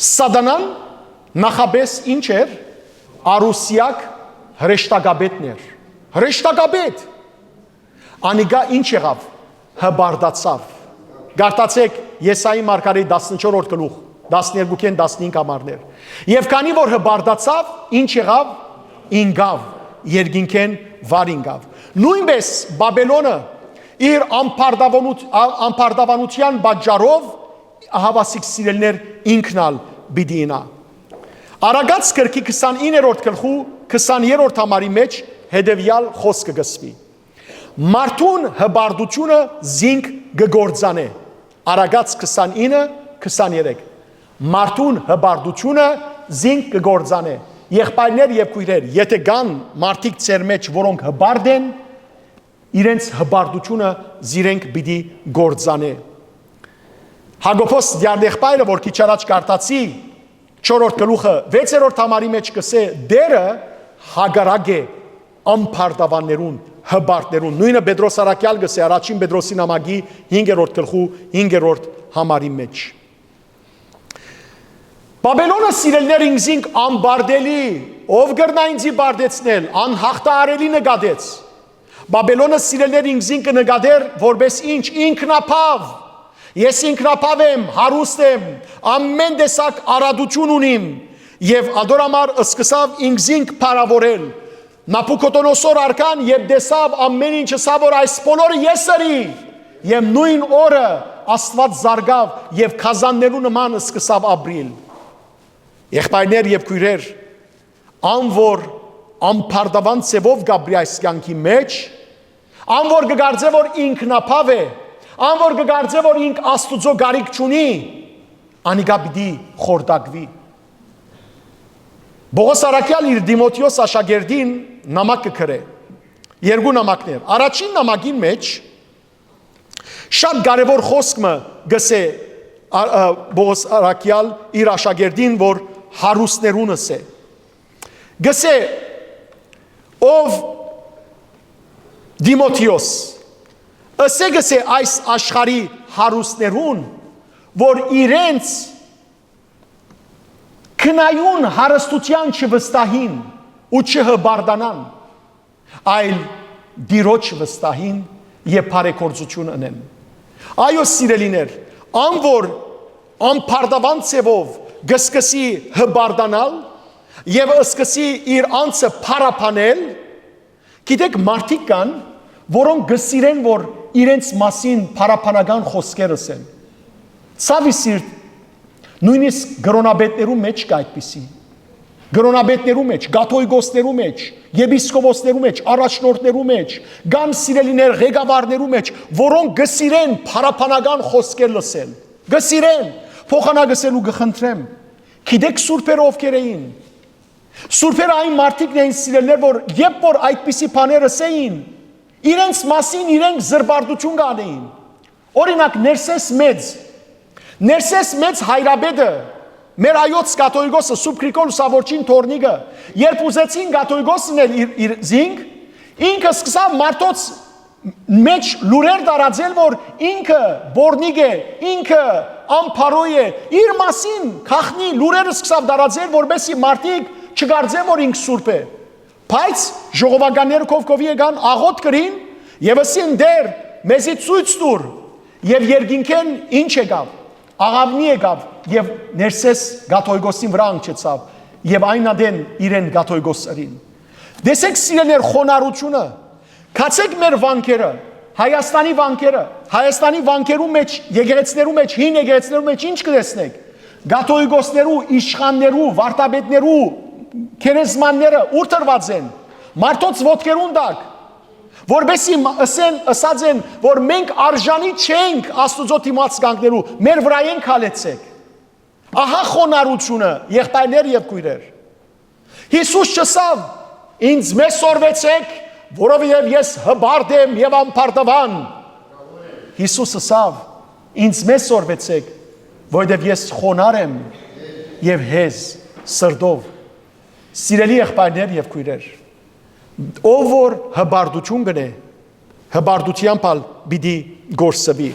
Սատանան նախապէս ի՞նչ էր։ Արուսեակ հրեշտակապետն էր։ Հրեշտակապետ։ Անիկա ի՞նչ եղաւ։ Հպարտացաւ։ Կարդացէք Եսայի մարգարեի տասնչորսերորդ գլուխ, տասներկուքէն տասնհինգ համարներ։ Եւ քանի որ հպարտացաւ, ի՞նչ եղաւ։ Ինկաւ, երկինքէն վար ինկաւ։ Նոյնպէս Բաբելոնը իր ամբարտավանութ-, ա-, ամբարտավանութեան պատճառով, ահաւասիկ սիրելիներ, ինքն ալ պիտի ինայ։ Արագած գրքի քսանիններորդ գլխու քսաներորդ համարի մէջ հետեւեալ խօսքը կը սպի։ Մարդուն հպարտութիւնը զինք կը գործանէ։ Արագած քսանինը, քսաներեք։ Մարդուն հպարտութիւնը զինք կը գործանէ։ Եղբայրներ եւ քոյրեր, եթէ կան մարդիկ ձեր մէջ, որոնք հպարտ են, իրենց հպարտութիւնը զիրենք պիտի գործանէ։ Հակոբոս դիարդեղբայրը, որ քիչ առաջ կարդացի, չորրորդ գլուխը, վեցերորդ համարի մէջ կսէ. «Տէրը հակառակ է ամբարտավաններուն, հպարտներուն»։ Նոյնը Պետրոս Առաքեալ կսէ առաջին Պետրոսի նամակի հինգերորդ գլխու հինգերորդ համարի մէջ։ Բաբելոնը, սիրելիներ, ինքզինք անպարտելի, ով կրնայ ինձի պարտեցնել, անյաղթահարելի նկատեց։ Բաբելոնը, սիրելիներ, ինքզինք կը նկատէր որպէս ինչ, ինքնափաւ։ «Ես ինքնափաւ եմ, հարուստ եմ, ամէն տեսակ արատութիւն ունիմ», եւ ատոր համար սկսաւ ինքզինք փառաւորել։ Նաբուքոդոնոսոր արքան, երբ տեսաւ ամէն ինչ, ըսաւ որ այս բոլորը ես ըրի, եւ նոյն օրը Աստուած զարկաւ եւ գազաններու նման սկսաւ ապրիլ։ Եղբայրներ եւ քոյրեր, ան որ անբարտաւան ձեւով կ'ապրի այս կեանքի մէջ, ան որ կը կարծէ որ ինքնափաւ է, ան որ կը կարծէ որ ինք Աստուծոյ կարիք չունի, անիկա պիտի խորտակուի։ Պողոս Առաքեալ իր Տիմոթէոս աշակերտին նամակ կը գրէ։ Երկու նամակներ։ Առաջին նամակին մէջ շատ կարեւոր խօսք մը կսէ, ա, ա, Պողոս Առաքեալ իր աշակերտին, որ հարուստներուն ըսէ։ Կսէ, ով Տիմոթէոս, ըսէ, կսէ, այս աշխարհի հարուստներուն, որ իրենց քնայուն հարստութեան չվստահին ու չհպարտանան, այլ Տիրոջ վստահին եւ բարեգործութիւն ընեն։ Այո, սիրելիներ, ան որ անբարտաւան ձեւով կը սկսի հպարտանալ եւ սկսի իր անձը փառաբանել, գիտեք, մարդիկ կան, որոնք կը սիրեն, որ իրենց մասին փառաբանական խօսքեր ըսեն։ Ցաւի սիրտ, նոյնիսկ կրոնապետներու մէջ կա այդպիսի։ Կրոնապետներու մէջ, կաթողիկոսներու մէջ, եպիսկոպոսներու մէջ, առաջնորդներու մէջ, կան, սիրելիներ, ղեկավարներու մէջ, որոնք կը սիրեն փառաբանական խօսքեր լսել։ Կը սիրեն, փոխանակ ըսել ու կը խնդրեմ։ Գիտեք սուրբերը ովքեր էին։ Սուրբերը այն մարդիկն էին, սիրելիներ, որ երբ որ այդպիսի բաներ ըսեին, իրենց մասին իրենք զրպարտութիւն կանեին։ Օրինակ, Ներսես Մեծ։ Ներսես Մեծ հայրապետը, մեր հայոց կաթողիկոսը, Սուրբ Գրիգոր Լուսավորչին թոռնիկը, երբ ուզեցին կաթողիկոս ընել իր, իր զինք, ինքը սկսաւ մարդոց մէջ լուրեր տարածել, որ ինքը բորնիկ է, ինքը անփարոյ է, իր մասին գաղտնի լուրեր սկսաւ տարածել, որպեսզի մարդիկ չկարծեն, որ ինք սուրբ է։ Բայց ժողովականները քովքովի եկան, աղօթք կրին եւ ըսին. «Տէր, մեզի ցոյց տուր»։ Եւ երկինքէն ինչ եկաւ։ Աղաւնի եկաւ եւ Ներսես կաթողիկոսին վրայ հանգչեցաւ, եւ այն ատեն իրեն կաթողիկոս ըրին։ Տեսեք, սիրելիներ, խոնարհությունը, գացեք մեր վանքերը, Հայաստանի վանքերը, Հայաստանի վանքերու մէջ, եկեղեցիներու մէջ, հին եկեղեցիներու մէջ ինչ կտեսնեք։ Կաթողիկոսներու, իշխաններու, վարդապետներու գերեզմանները ո՞ւր դրուած են։ Մարդոց ոտքերուն տակ, որպեսզի մա-, ըսեն, ըսած են, որ մենք արժանի չենք Աստուծոյ դիմաց կանգնելու, մեր վրայէն քալեցեք։ Ահա խոնարհությունը, եղբայրներ եւ քոյրեր։ Յիսուս չըսաւ. «Ինձմէ սորվեցէք, որովհետեւ ես հպարտ եմ եւ անբարտաւան»։ Յիսուս ըսաւ. «Ինձմէ սորվեցէք, որովհետեւ ես խոնար եմ եւ հեզ սրտով։ Սիրելի եղբայրներ եւ քոյրեր, ով որ հպարտութիւն կ'ընէ, հպարտութեամբ ալ պիտի կորսուի։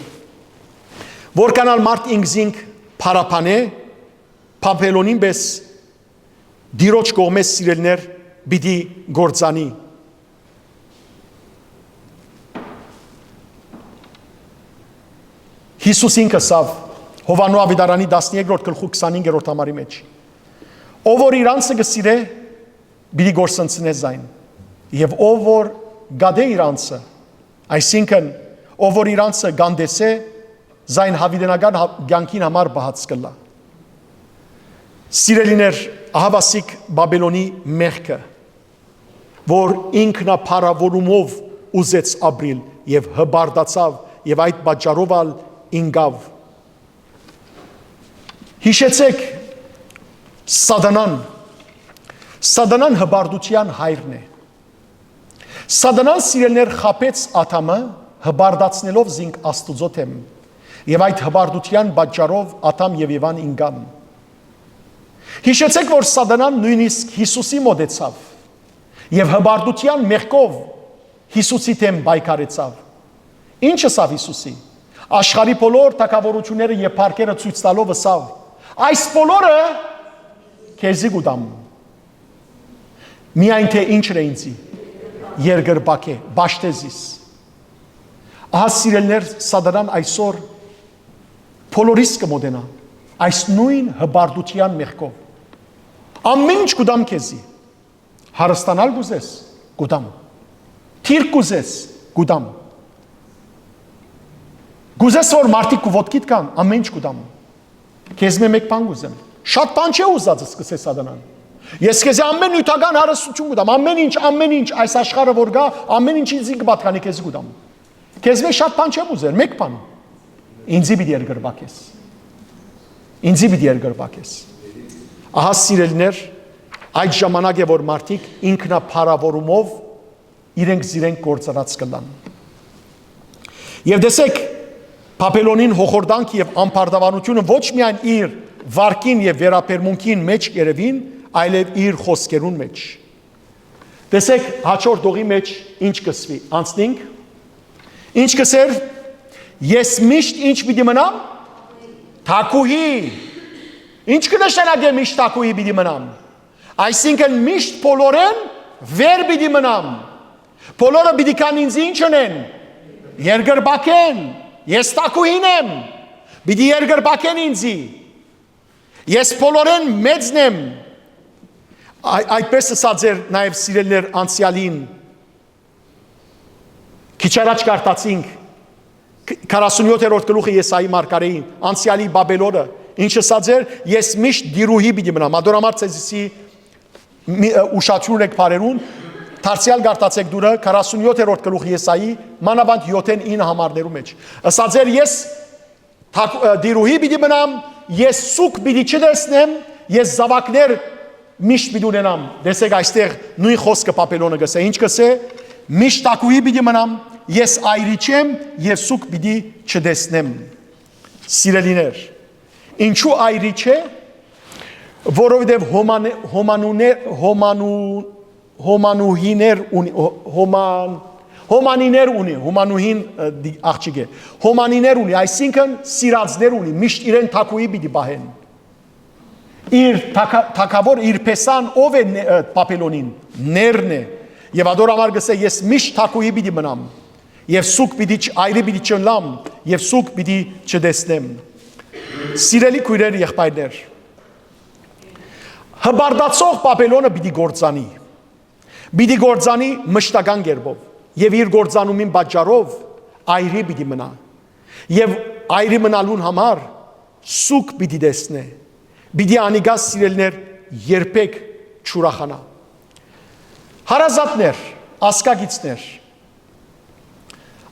Որքան ալ մարդ ինքզինք փառաբանէ, Բաբելոնին պէս Տիրոջ կողմէ, սիրելիներ, պիտի կործանի։ Յիսուս ինք ըսաւ Յովհաննու աւետարանի տասներկրորդ գլխու քսանհինգերորդ համարի մէջ. «Ով որ իր անձը կը սիրէ, պիտի կորսնցնէ զայն, եւ ով որ կատէ իր անձը, այսինքն՝ ով որ իր անձը կ'անտեսէ, զայն յաւիտենական հա-, կեանքին համար պահած կ'ըլլայ»։ Սիրելիներ, ահաւասիկ Բաբելոնի մեղքը, որ ինքնափառաւորումով ուզեց ապրիլ եւ հպարտացաւ, եւ այդ պատճառով ալ ինկաւ։ Յիշեցէք, Սատանան, Սատանան հպարտութեան հայրն է։ Սատանան, սիրելիներ, խաբեց Ադամը, հպարտացնելով զինք Աստուծոյ դէմ, եւ այդ հպարտութեան պատճառով Ադամ եւ Եվան ինկան։ Յիշեցէք, որ Սատանան նոյնիսկ Յիսուսի մօտեցաւ եւ հպարտութեան մեղքով Յիսուսի դէմ պայքարեցաւ։ Ի՞նչ ըսաւ Յիսուսի։ Աշխարհի բոլոր թագաւորութիւնները եւ փառքերը ցոյց տալով ըսաւ. «Այս բոլորը քեզի կու տամ։ Միայն թէ ի՞նչն է ինծի, երկրպագէ, պաշտէ զիս»։ Ահա, սիրելիներ, Սատանան այսօր բոլորիս կը մօտենայ այս նոյն հպարտութեան մեղքով։ «Ամէն ինչ կու տամ քեզի։ Հարստանալ կ'ուզես, կու տամ։ Դիրք կ'ուզես, կու տամ։ Կ'ուզես որ մարդիկ քու ոտքիդ գան, ամէն ինչ կու տամ։ Քեզմէ մէկ բան կ'ուզեմ։ Շատ բան չէ ուզածս», կ'ըսէ Սատանան։ «Ես քեզի ամէն նիւթական հարստութիւն կու տամ, ամէն ինչ, ամէն ինչ, այս աշխարհը որ կայ, ամէն ինչ ինծի կը պատկանի, քեզի կու տամ։ Քեզմէ շատ բան չեմ ուզեր, մէկ բան. ինծի պիտի երկրպագես։ Ինծի պիտի երկրպագես»։ Ահա, սիրելիներ, այդ ժամանակ է, որ մարդիկ ինքնափառաւորումով իրենք զիրենք կործանած կ'ըլլան։ Եւ տեսեք, Բաբելոնին հոխորտանքը եւ ամբարտավանութիւնը ոչ միայն իր վարկին եւ վերաբերմունքին մէջ կ'երեւին, այլեւ իր խօսքերուն մէջ։ Տեսեք, հաջորդ ողի մէջ ինչ կ'ըսուի, անցնինք։ Ինչ կ'ըսէր. «Ես միշտ ինչ պիտի մնամ»։ Թագուհի։ Ինչ կը նշանակէ միշտ թագուհի պիտի մնամ։ Այսինքն՝ միշտ բոլորէն վեր պիտի մնամ։ Բոլորը պիտի գան ինձ ինչ ընեն, երկրպագեն։ Ես թագուհին եմ, պիտի երկրպագեն ինձի։ Ես բոլորէն մեծն եմ։ Այ-, այդպես ըսած էր նաեւ, սիրելիներ, անցեալին։ Քիչ առաջ կարդացինք, ք-, քառասունյոթերորդ գլուխը Եսայի մարգարէին, անցեալի Բաբելոնը, ինչ ըսած էր. «Ես միշտ տիրուհի պիտի մնամ»։ Ատոր համար ձեզի մի, ը, ուշադրուն եք բարերուն, դարձեալ կարդացեք դուրը, քառասունյոթերորդ գլուխ Եսայի, մանաւանդ յոթ ինը համարներու մէջ։ Ըսած էր. «Ես թակ-, ը, տիրուհի պիտի մնամ, ես սուկ պիտի չտեսնեմ, ես զաւակներ միշտ պիտի ունենամ»։ Տեսեք, այստեղ նոյն խօսքը Բաբելոնը կ'ըսէ, ինչ կ'ըսէ. «Միշտ թագուհի պիտի մնամ, ես այրիչ եմ եւ սուկ պիտի չտեսնեմ»։ Սիրելիներ, ինչու այրիչ է, որովհետեւ հոմանը-, հոմանուներ, հոմանու-, հոմանուհիներ ունի, հո-, հոման-, հոմանիներ ունի, հոմանուհին, ը, դի-, աղջիկ է, հոմանիներ ունի, այսինքն՝ սիրածներ ունի, միշտ իրեն թագուհի պիտի պահեն։ Իր թագա-, թագաւոր, իր փեսան ո՞վ է, ը, Բաբելոնին, Ներն է։ Եւ ատոր համար կ'ըսէ. «Ես միշտ թագուհի պիտի մնամ, եւ սուկ պիտի չ-, այրի պիտի չըլլամ, եւ սուկ պիտի չտեսնեմ»։ Սիրելի քոյրեր, եղբայրներ, հպարտացող Բաբելոնը պիտի կործանի։ Պիտի կործանի մշտական կերպով, եւ իր կործանումին պատճառով այրի պիտի մնայ, եւ այրի մնալուն համար սուկ պիտի տեսնէ, պիտի անիկա, սիրելիներ, երբեք չուրախանայ։ Հարազատներ, ազգակիցներ,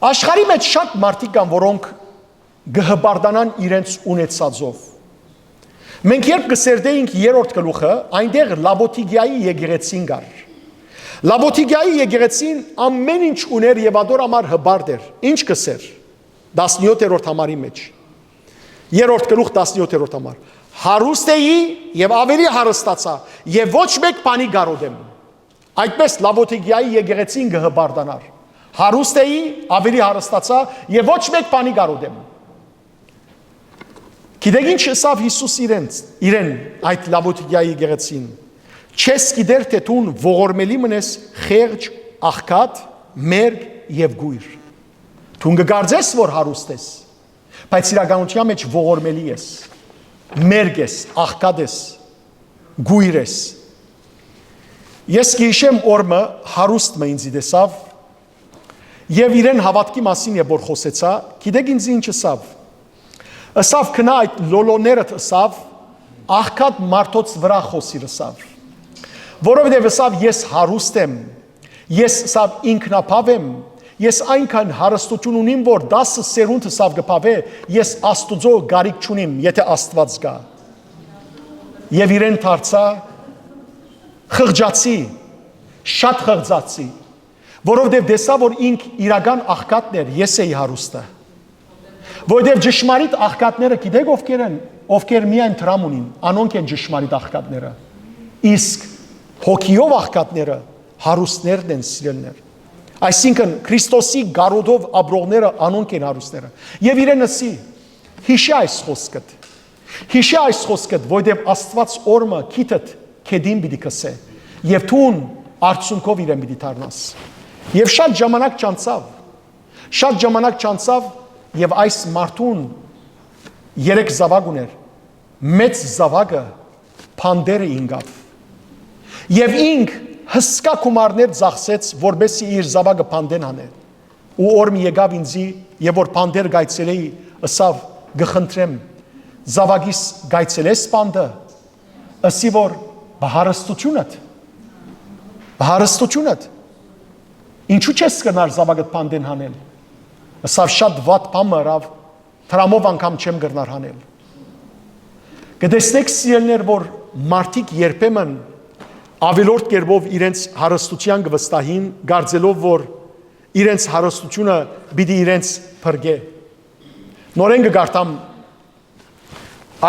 աշխարհի մէջ շատ մարդիկ կան, որոնք կը հպարտանան իրենց ունեցածով։ Մենք երբ կը սերտէինք երրորդ գլուխը, այնտեղ Լավոդիկիայի եկեղեցին կար։ Լավոդիկիայի եկեղեցին ամէն ինչ ունէր եւ ատոր համար հպարտ էր։ Ինչ կ'ըսէր տասնյոթերորդ համարի մէջ. Երրորդ գլուխ, տասնեթերորդ համար։ Հարուստ էի եւ աւելի հարստացայ, եւ ոչ մէկ բանի կարօտեմ։ Այդպէս Լաւոդիկիայի եկեղեցին կը հպարտանար։ Հարուստ էի, աւելի հարստացայ, եւ ոչ մէկ բանի կարօտեմ։ Գիտեք ինչ ըսաւ Յիսուս իրենց, իրեն, այդ Լաւոդիկիայի եկեղեցին։ Չես գիտեր, թէ դուն ողորմելի մըն ես, խեղճ, աղքատ, մերկ եւ կոյր։ Դուն կը կարծես, որ հարուստ ես, բայց իրականութեան մէջ ողորմելի ես, մերկ ես, աղքատ ես, կոյր ես։ Ես կը յիշեմ, օր մը հարուստ մը ինծի տեսաւ եւ իրեն հաւատքի մասին երբ որ խօսեցայ, գիտեք ինձ ինչ ըսաւ։ Ըսաւ. «Գնա այդ լոլոներդ», ըսաւ, «աղքատ մարդոց վրայ խօսիր», ըսաւ, որովհետեւ ըսաւ. «Ես հարուստ եմ, ես», ըսաւ, «ինքնաբաւ եմ, ես այնքան հարստութիւն ունիմ, որ դասը սերունդ», ըսաւ, «կը բաւէ, ես Աստուծոյ կարիք չունիմ, եթէ Աստուած կայ»։ Եւ իրեն դարձայ խղճացի, շատ խղճացի, որովհետեւ տեսայ որ ինք իրական աղքատն էր, ես էի հարուստը։ Որովհետեւ ճշմարիտ աղքատները գիտեք ովքեր են, ովքեր միայն դրամ ունին, անոնք են ճշմարիտ աղքատները։ Իսկ հոգիով աղքատները հարուստներն են, սիրելիներ։ Այսինքն Քրիստոսի գառուդով ապրողները անոնք են հարուստները։ Եւ իրեն ըսի. «Յիշի այս խօսքդ, յիշի այս խօսքդ, որովհետեւ Աստուած օրմը քիթդ քեդին պիտի կսե, եւ դուն արդյունքով իրեն պիտի դառնաս»։ Եւ շատ ժամանակ չանցաւ, շատ ժամանակ չանցաւ, եւ այս մարդուն երեք զաւակ ուներ, մեծ զաւակը բանտերը ինկաւ, եւ ինք հսկայ գումարներ ծախսեց, որպեսզի իր զաւակը բանտեն հանէ։ Ու օր մը եկաւ ինծի, եւ որ բանտեր կայցելէի, ըսաւ. «Կը խնդրեմ, զաւակիս կայցելես բանտը»։ Ըսի որ. «Բա հարստութիւնդ, բա հարստութիւնդ, ինչու՞ չես կրնար զաւակդ բանտեն հանել»։ Ըսաւ. «Շատ վատ բան մը ըրաւ, դրամով անգամ չեմ կրնար հանել»։ Կը տեսնեք, սիրելիներ, որ մարդիկ երբեմն աւելորդ կերպով իրենց հարստութեան կը վստահին, կարծելով որ իրենց հարստութիւնը պիտի իրենց փրկէ։ Նորէն կը կարդամ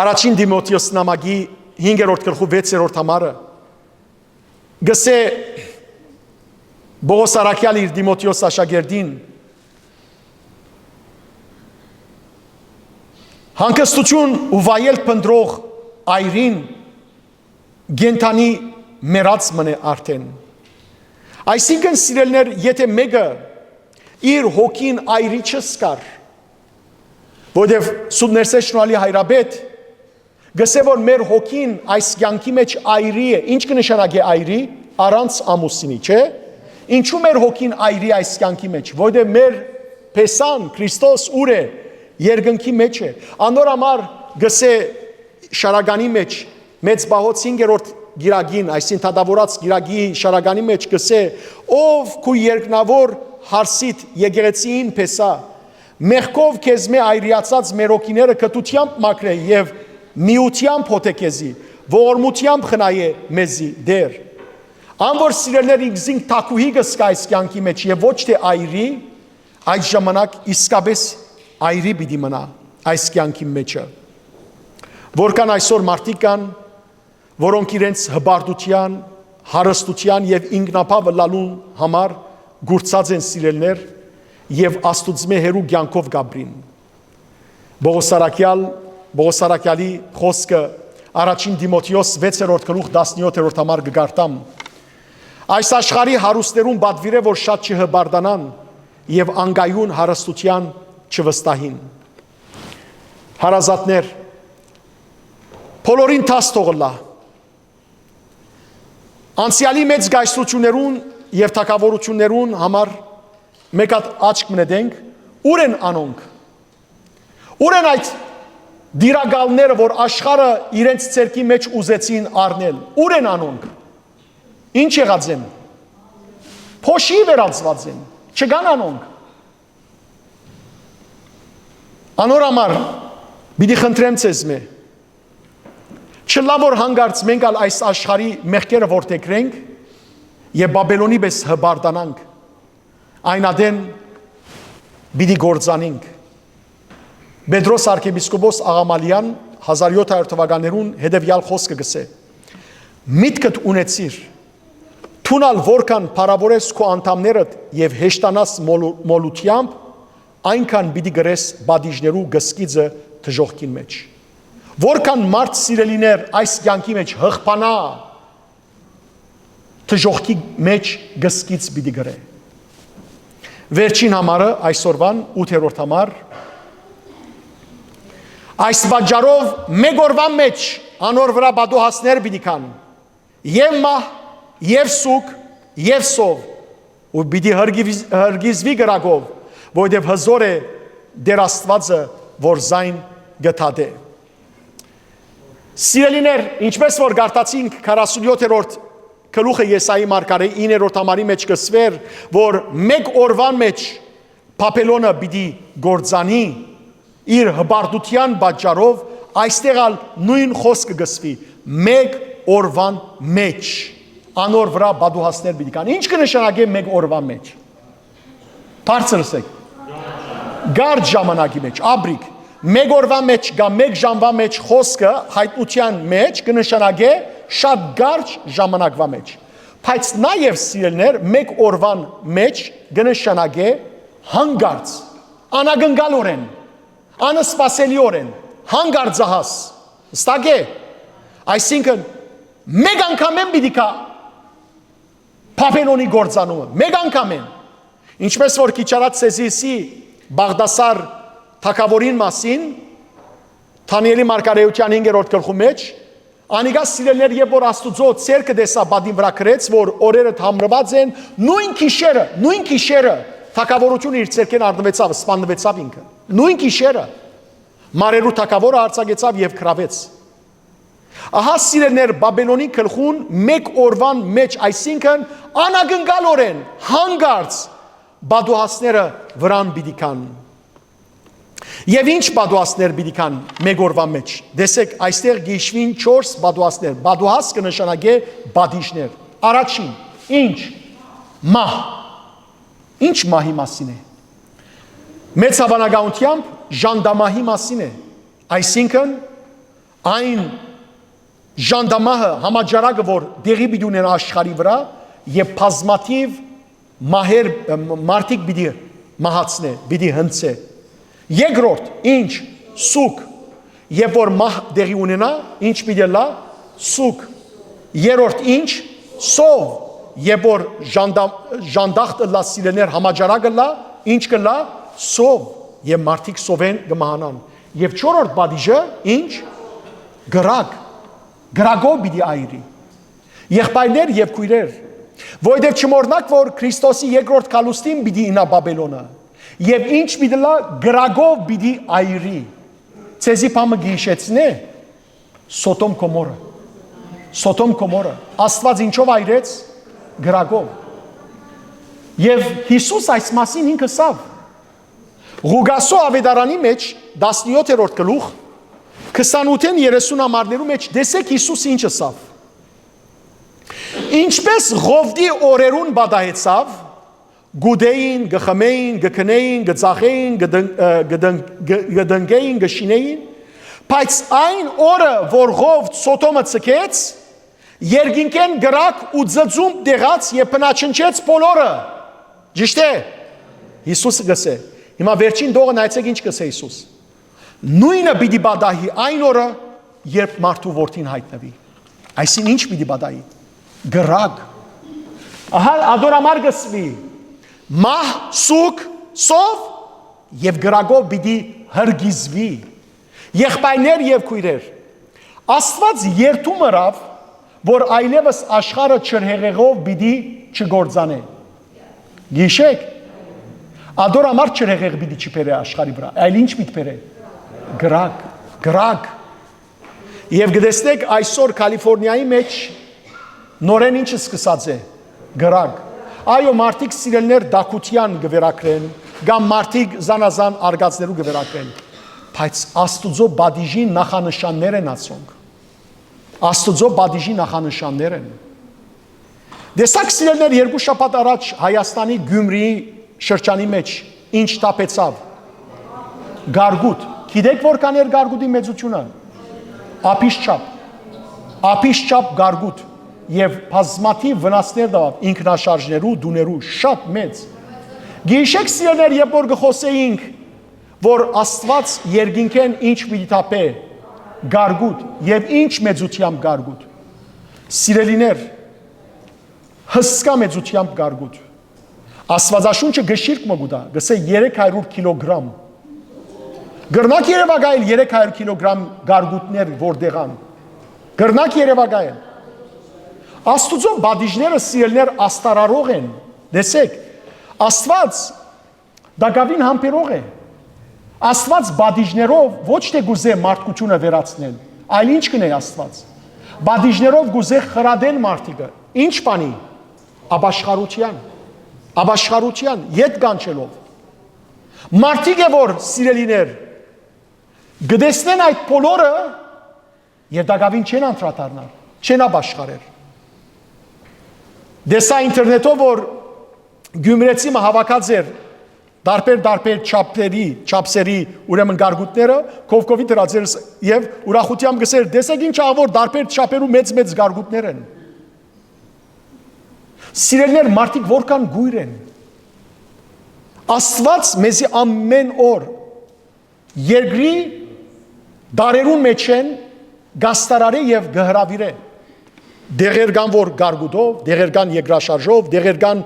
առաջին Տիմոթէոս նամակի հինգերորդ գլխու վեցերորդ համարը, գսէ Պողոս առաքեալ իր Տիմոթէոս աշակերտին. «Հանգստութիւն ու վայել փնտրող այրին կենդանի մեռած մնէ արդէն»։ Այսինքն, սիրելիներ, եթէ մէկը իր հոգին այրի չզգար, որովհետեւ Սուրբ Ներսէ Շնորհալի հայրապետ գսէ որ մեր հոգին այս կեանքի մէջ այրի է։ Ինչ կը նշանակէ այրի, առանց ամուսինի, չէ՞։ Ինչու՞ մեր հոգին այրի այս կեանքի մէջ, որովհետեւ մեր փեսան, Քրիստոս, ուր է, երկնքի մէջ է։ Անոր համար գսէ Շարականի մէջ, մեծ պահոց հինգերորդ գիրագին, այսինքն դատաւորած գիրագի Շարականի մէջ գսէ. «Ով քու երկնաւոր Հարսիդ եկեղեցիին փեսայ, մեղքով քեզմէ այրիացած մեր հոգիները կտութեամբ մաքրէ եւ միութեամբ հոդէ քեզի, ողորմութեամբ խնայէ մեզի, Տէր»։ Ան որ, սիրելիներ, ինքզինք թագուհի կը զգայ այս կեանքի մէջ եւ ոչ թէ այրի, այդ ժամանակ իսկապէս այրի պիտի մնայ այս կեանքի մէջը։ Որքան այսօր մարդիկ կան, որոնք իրենց հպարտութեան, հարստութեան եւ ինքնաբաւ ըլլալուն համար կուրցած են, սիրելիներ, եւ Աստուծմէ հեռու կեանքով կ'ապրին։ Պողոս առաքեալ, Պողոս առաքեալի խօսքը առաջին Տիմոթէոս վեցերորդ գլուխ տասնեթերորդ համար կը կարդամ. «Այս աշխարհի հարուստներուն պատուիրէ որ շատ չհպարտանան եւ անկայուն հարստութեան չվստահին»։ Հարազատներ, բոլորին դաս թող ըլլայ։ Անցեալի մեծ կայսրութիւններուն եւ թագաւորութիւններուն համար մէկ հատ աչք մը նետենք, ո՞ւր են անոնք։ Ո՞ւր են այդ տիրակալները, որ աշխարհը իրենց ձեռքի մէջ ուզեցին առնել։ Ո՞ւր են անոնք։ Ի՞նչ եղած են։ Փոշի վերածուած են։ Չկան անոնք։ Անոր համար պիտի խնդրեմ ձեզմէ. չլա որ հանկարծ մենք ալ այս աշխարհի մեղքերը որդեգրենք եւ Բաբելոնի պես հպարտանանք, այն ատեն պիտի կործանենք։ Պետրոս արքեպիսկոպոս Աղամալեան հազար յոթ հարյուր թվականներուն հետեւեալ խօսքը կ'ըսէ. «Միտքդ ունեցիր, դուն ալ որքան փառաւորես քու անդամներդ եւ հեշտանաս մոլու-, մոլութեամբ, այնքան պիտի կրես պատիժներու կսկիծը դժոխքին մէջ»։ Որքան մարդ, սիրելիներ, այս կեանքի մէջ հղբանայ, դժոխքի մէջ կսկիծ պիտի կրէ։ Վերջին համարը այսօրուան, ութերորդ համար. «Այս պատճառով մէկ օրուան մէջ անոր վրայ պատուհասներ պիտի գան, եւ մահ, եւ սուգ, եւ սով, ու պիտի հրկիզ-, հրկիզուի կրակով, որովհետեւ հզոր է Տէր Աստուածը, որ զայն կը դատէ»։ Սիրելիներ, ինչպես որ կարդացինք, քառասունյոթերորդ գլուխը Եսայի մարգարէ, իններորդ համարի մէջ կ'ըսուէր, որ մէկ օրուան մէջ Բաբելոնը պիտի կործանի իր հպարտութեան պատճառով, այստեղ ալ նոյն խօսքը կ'ըսուի. «Մէկ օրուան մէջ անոր վրայ պատուհասներ պիտի գան»։ Ի՞նչ կը նշանակէ «մէկ օրուան մէջ»։ Բարձր ըսէք։ Կարճ ժամանակի մէջ, աբրիկ։ Մէկ օրուան մէջ կամ մէկ ժամուան մէջ խօսքը հայտնութեան մէջ կը նշանակէ շատ կարճ ժամանակուան մէջ։ Բայց նաեւ, սիրելիներ, մէկ օրուան մէջ կը նշանակէ հանկարծ, անակնկալօրէն, անսպասելիօրէն, հանկարծահաս։ Հստակ է։ Այսինքն, մէկ անգամէն պիտի գայ Բաբելոնի կործանումը, մէկ անգամէն։ Ինչպես որ քիչ առաջ ձեզի ըսի Բաղդասար թագաւորին մասին, Դանիէլի մարգարէութեան հինգերորդ գլխու մէջ, անիկա, սիրելիներ, երբ որ Աստուծոյ ձեռքը տեսայ պատին վրայ, գրեց, որ օրերը համրուած են, նոյն գիշերը, նոյն գիշերը թագաւորութիւնը իր ձեռքէն առնուեցաւ, սպաննուեցաւ ինքը։ Նոյն գիշերը մարերու թագաւորը արձակեցաւ եւ գրաւեց։ Ահա, սիրելիներ, Բաբելոնի գլխուն մէկ օրուան մէջ, այսինքն, անակնկալօրէն, հանկարծ պատուհասները վրան պիտի գան։ Եւ ի՞նչ պատուհասներ պիտի գան մէկ օրուան մէջ։ Տեսէք, այստեղ գիշվին չորս պատուհասներ։ Պատուհաս կը նշանակէ պատիժներ։ Առաջին, ի՞նչ։ Մահ։ Ի՞նչ մահի մասին է։ Մեծ հաւանականութեամբ ժանտամահի մասին է։ Այսինքն, այն ժանտամահը, համաճարակը, որ տեղի պիտի ունենայ աշխարհի վրայ, եւ բազմաթիւ մահեր, ը, մ-, մարդիկ պիտի մահացնէ, պիտի հնձէ։ Երկրորդ, ի՞նչ, սուգ, երբ որ մահ տեղի ունենայ, ի՞նչ պիտի ըլլայ, սուգ։ Երրորդ, ի՞նչ, սով, երբ որ ժանտա-, ժանտախտ ըլլայ, սիրելիներ, համաճարակ ըլլայ, ի՞նչ կ'ըլլայ, սով, եւ մարդիկ սովէն կը մահանան։ Եւ չորրորդ պատիժը, ի՞նչ, կրակ, կրակով պիտի այրի։ Եղբայրներ եւ քոյրեր, որովհետեւ չմոռնաք, որ Քրիստոսի երկրորդ գալուստին պիտի իյնայ Բաբելոնը, եւ ի՞նչ պիտի ըլլայ, կրակով պիտի այրի։ Ձեզի բան մը կը յիշեցնէ Սոդոմ Գոմորը։ Սոդոմ Գոմորը Աստուած ինչով այրեց, կրակով։ Եւ Յիսուս այս մասին ինք ըսաւ։ Ղուկասոյ աւետարանի մէջ, տասնեօթերորդ գլուխ, քսանութէն երեսուն համարներու մէջ, տեսէք Յիսուս ինչ ըսաւ։ Ինչպես Ղովտի օրերուն պատահեցաւ, կ'ուտէին, կը խմէին, կը քնէին, կը ծախէին, կը դն-, ը, կը դն-, կը, կը տնկէին, կը շինէին, բայց այն օրը, որ Ղովտ Սոդոմը ձգեց, երկինքէն կրակ ու ծծումբ տեղաց եւ բնաջնջեց բոլորը։ Ճիշդ է։ Յիսուսը կ'ըսէ։ Հիմա վերջին դողը նայեցէք, ինչ կ'ըսէ Յիսուս։ Նոյնը պիտի պատահի այն օրը, երբ մարդու որդին յայտնուի։ Այսինքն, ինչ պիտի պատահի։ Կրակ։ Ահա ատոր համար կ'ըսուի. մահ, սուգ, սով եւ կրակով պիտի հրկիզուի։ Եղբայրներ եւ քոյրեր, Աստուած երդում ըրաւ, որ այլեւս աշխարհը ջրհեղեղով պիտի չկործանէ։ Գիշեք, ատոր համար ջրհեղեղ պիտի չբերէ աշխարհի վրայ, այլ ինչ պիտի բերէ։ Կրակ, կրակ։ Եւ կտեսնեք այսօր Կալիֆորնիայի մէջ նորէն ինչ սկսած է, կրակ։ Այո, մարդիկ, սիրելիներ, տաքութեան կը վերագրեն, կամ մարդիկ զանազան արգածներու կը վերագրեն, բայց Աստուծոյ պատիժի նախանշաններ են ասոնք։ Աստուծոյ պատիժի նախանշաններ են։ Տեսակ, սիրելիներ, երկու շաբաթ առաջ Հայաստանի Գյումրիի շրջանի մէջ ինչ թափեցաւ։ Գարգուտ։ Գիտեք որքան էր գարգուտի մեծությունը։ Ափիշ չափ։ Ափիշ չափ գարգուտ։ Եւ բազմաթիւ վնասներ տուաւ ինքնաշարժներու, տուներու, շատ մեծ։ Գիշեք, սիրելիներ, երբ որ կը խոսէինք, որ Աստուած երկինքէն ինչ պիտի թափէ, գարգուտ, եւ ինչ մեծութեամբ գարգուտ։ Սիրելիներ, հսկայ մեծութեամբ գարգուտ։ Աստուածաշունչը գշիրք մը կու տայ, կսէ երեք հարիւր կիլոգրամ։ Կրնաք երեւակայել երեք հարիւր կիլոգրամ գարգուտներ որտեղան։ Կրնաք երեւակայել։ Աստուծոյ պատիժները, սիրելիներ, աստարարող են։ Տեսեք, Աստուած տակաւին համբերող է։ Աստուած պատիժներով ոչ թէ կուզէ մարդկությունը վերացնել, այլ ինչ կ'ընէ Աստուած։ Պատիժներով կուզէ խրատել մարդիկը։ Ինչ բանի։ Ապաշխարութեան։ Ապաշխարութեան, ետ կանչելով։ Մարդիկ է որ, սիրելիներ, կը տեսնեն այդ բոլորը եւ տակաւին չեն անդրադառնար, չեն ապաշխարեր։ Տեսայ ինտերնետով, որ գիւմրեցի մը հաւաքած էր տարբեր, տարբեր չափերի, չափսերի, ուրեմն գարգուտները, կովկովի դրած էր ս-, եւ ուրախութեամբ կսեր, «Տեսեք ինչ աղ որ տարբեր չափերու մեծ, մեծ գարգուտներ են»։ Սիրելիներ, մարդիկ որքան կոյր են։ Աստուած մեզի ամեն օր երկրի դարերուն մէջ են, գաստարարէ եւ գհրաւիրէ։ Դեղեր կան որ գարգուտով, դեղեր կան երկրաշարժով, դեղեր կան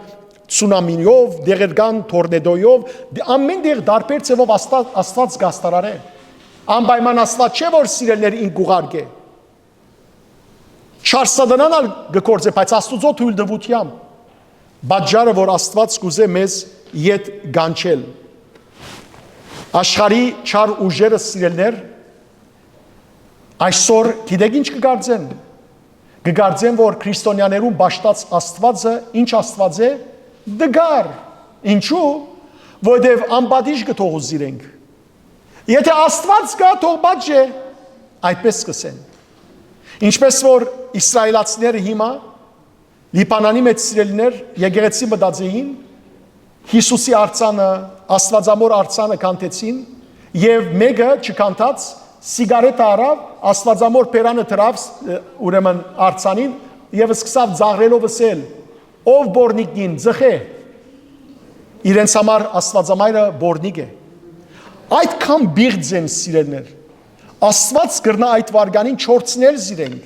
ցունամիով, դեղեր կան թորնեդոյով, դե-, ամեն տեղ դարբեր ձեւով Աստա-, Աստուած գաստարարէ։ Անպայման Աստուած չէ որ, սիրելիներ, ինք կուղարկէ։ Չար սատանան ալ կը գործէ, բայց Աստուծոյ թույլտուութեամբ։ Պատճառը որ Աստուած կուզէ մեզ ետ կանչել։ Աշխարհի չար ուժերը, սիրելիներ, այսօր գիտեք ինչ կը կարծեն։ Կը կարծեն որ քրիստոնյաներուն պաշտած Աստուածը ինչ Աստուած է, դգար։ Ինչու՞։ Որովհետեւ անպատիժ կը թողուզ իրենք։ Եթէ Աստուած կայ, թող պատժէ, այդպես կ'ըսեն։ Ինչպես որ իսրայելացիները հիմա Լիբանանի մէջ, սիրելիներ, եկեղեցի մտած էին, Յիսուսի արձանը, Աստուածամոր արձանը քանդեցին, եւ մէկը չքանդած սիգարետը առաւ, Աստուածամոր բերանը դրաւ, ուրեմն, արձանին, եւ սկսաւ ծաղրելով ըսել. «Ով պոռնիկնին, ծխէ»։ Իրենց համար Աստուածամայրը պոռնիկ է։ Այդքան պիղծ են, սիրելիներ։ Աստուած կրնայ այդ վարկանին չորցնել զիրենք,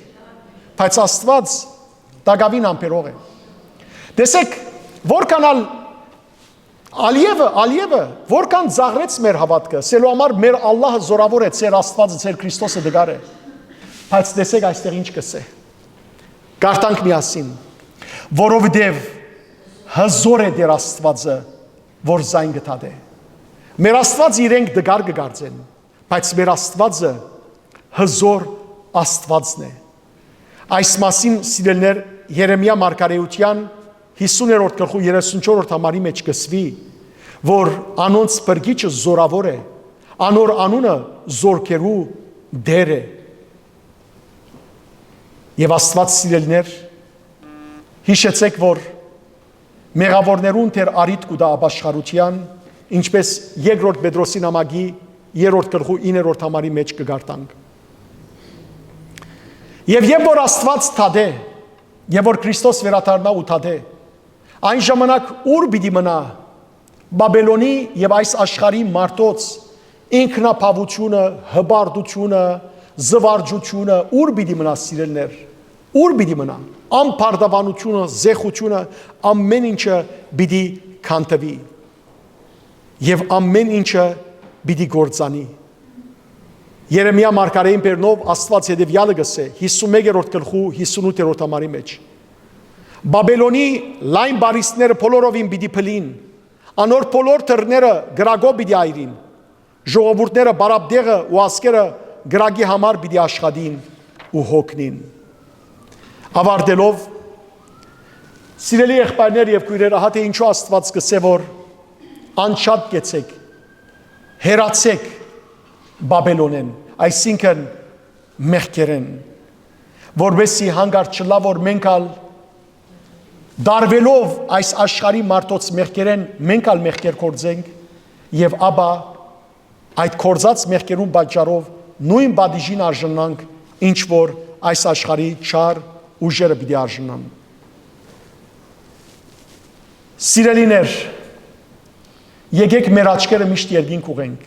բայց Աստուած տակաւին համբերող է։ Տեսեք, որքան ալ Ալիևը, Ալիևը որքան ծաղրեց մեր հաւատքը, սելու համար մեր Ալլահը զորաւոր է, ձեր Աստուածը, ձեր Քրիստոսը դգար է։ Բայց տեսեք այստեղ ինչ կ'ըսէ։ Կարդանք միասին. «Որովհետեւ հզոր է Տեր Աստուածը, որ զայն կը դատէ»։ Մեր Աստուածը իրենք դգար կը կարծեն, բայց մեր Աստուածը հզոր Աստուածն է։ Այս մասին, սիրելիներ, Երեմիա մարգարէութեան յիսուներորդ գլխու երեսունչորդ համարի մէջ կ'ըսուի, որ անոնց փրկիչը զորաւոր է, անոր անունը զորքերու Տեր է։ Եւ Աստուած, սիրելիներ, յիշեցէք, որ մեղաւորներուն դեռ առիթ կու տայ ապաշխարութեան, ինչպես երկրորդ Պետրոսի նամակի երրորդ գլխու իններորդ համարի մէջ կը կարդանք։ Եւ երբ որ Աստուած դատէ, եւ որ Քրիստոս վերադառնայ ու դատէ, այն ժամանակ ո՞ւր պիտի մնայ Բաբելոնի եւ այս աշխարհի մարդոց ինքնաբավութիւնը, հպարտութիւնը, զուարճութիւնը, ո՞ւր պիտի մնայ, սիրելիներ, ո՞ւր պիտի մնայ։ Անպարտաւանութիւնը, զեղչութիւնը, ամէն ինչը պիտի քանդուի եւ ամէն ինչը պիտի կործանի։ Երեմիա մարգարէին բերնով Աստուած հետեւեալը կ'ըսէ, յիսունմեկերորդ գլխու յիսունութերորդ համարի մէջ. «Բաբելոնի լայն պարիսպները բոլորովին պիտի փլին, անոր բոլոր դռները կրակով պիտի այրին, ժողովուրդները պարապ տեղը ու ազգերը կրակի համար պիտի աշխատին ու հոգնին»։ Ավարտելով, սիրելի եղբայրներ եւ քոյրեր, ահա թէ ինչու Աստուած կ'ըսէ որ անջատ կեցեք, հեռացեք Բաբելոնէն, այսինքն մեղքերէն, որպեսզի հանկարծ չըլլայ որ մենք ալ, դարվելով այս աշխարհի մարդոց մեղքերէն, մենք ալ մեղքեր գործենք եւ ապա այդ գործած մեղքերուն պատճառով նոյն պատիժին արժանանք, ինչ որ այս աշխարհի չար ուժերը պիտի արժանան։ Սիրելիներ, եկեք մեր աչքերը միշտ երկինք ուղենք։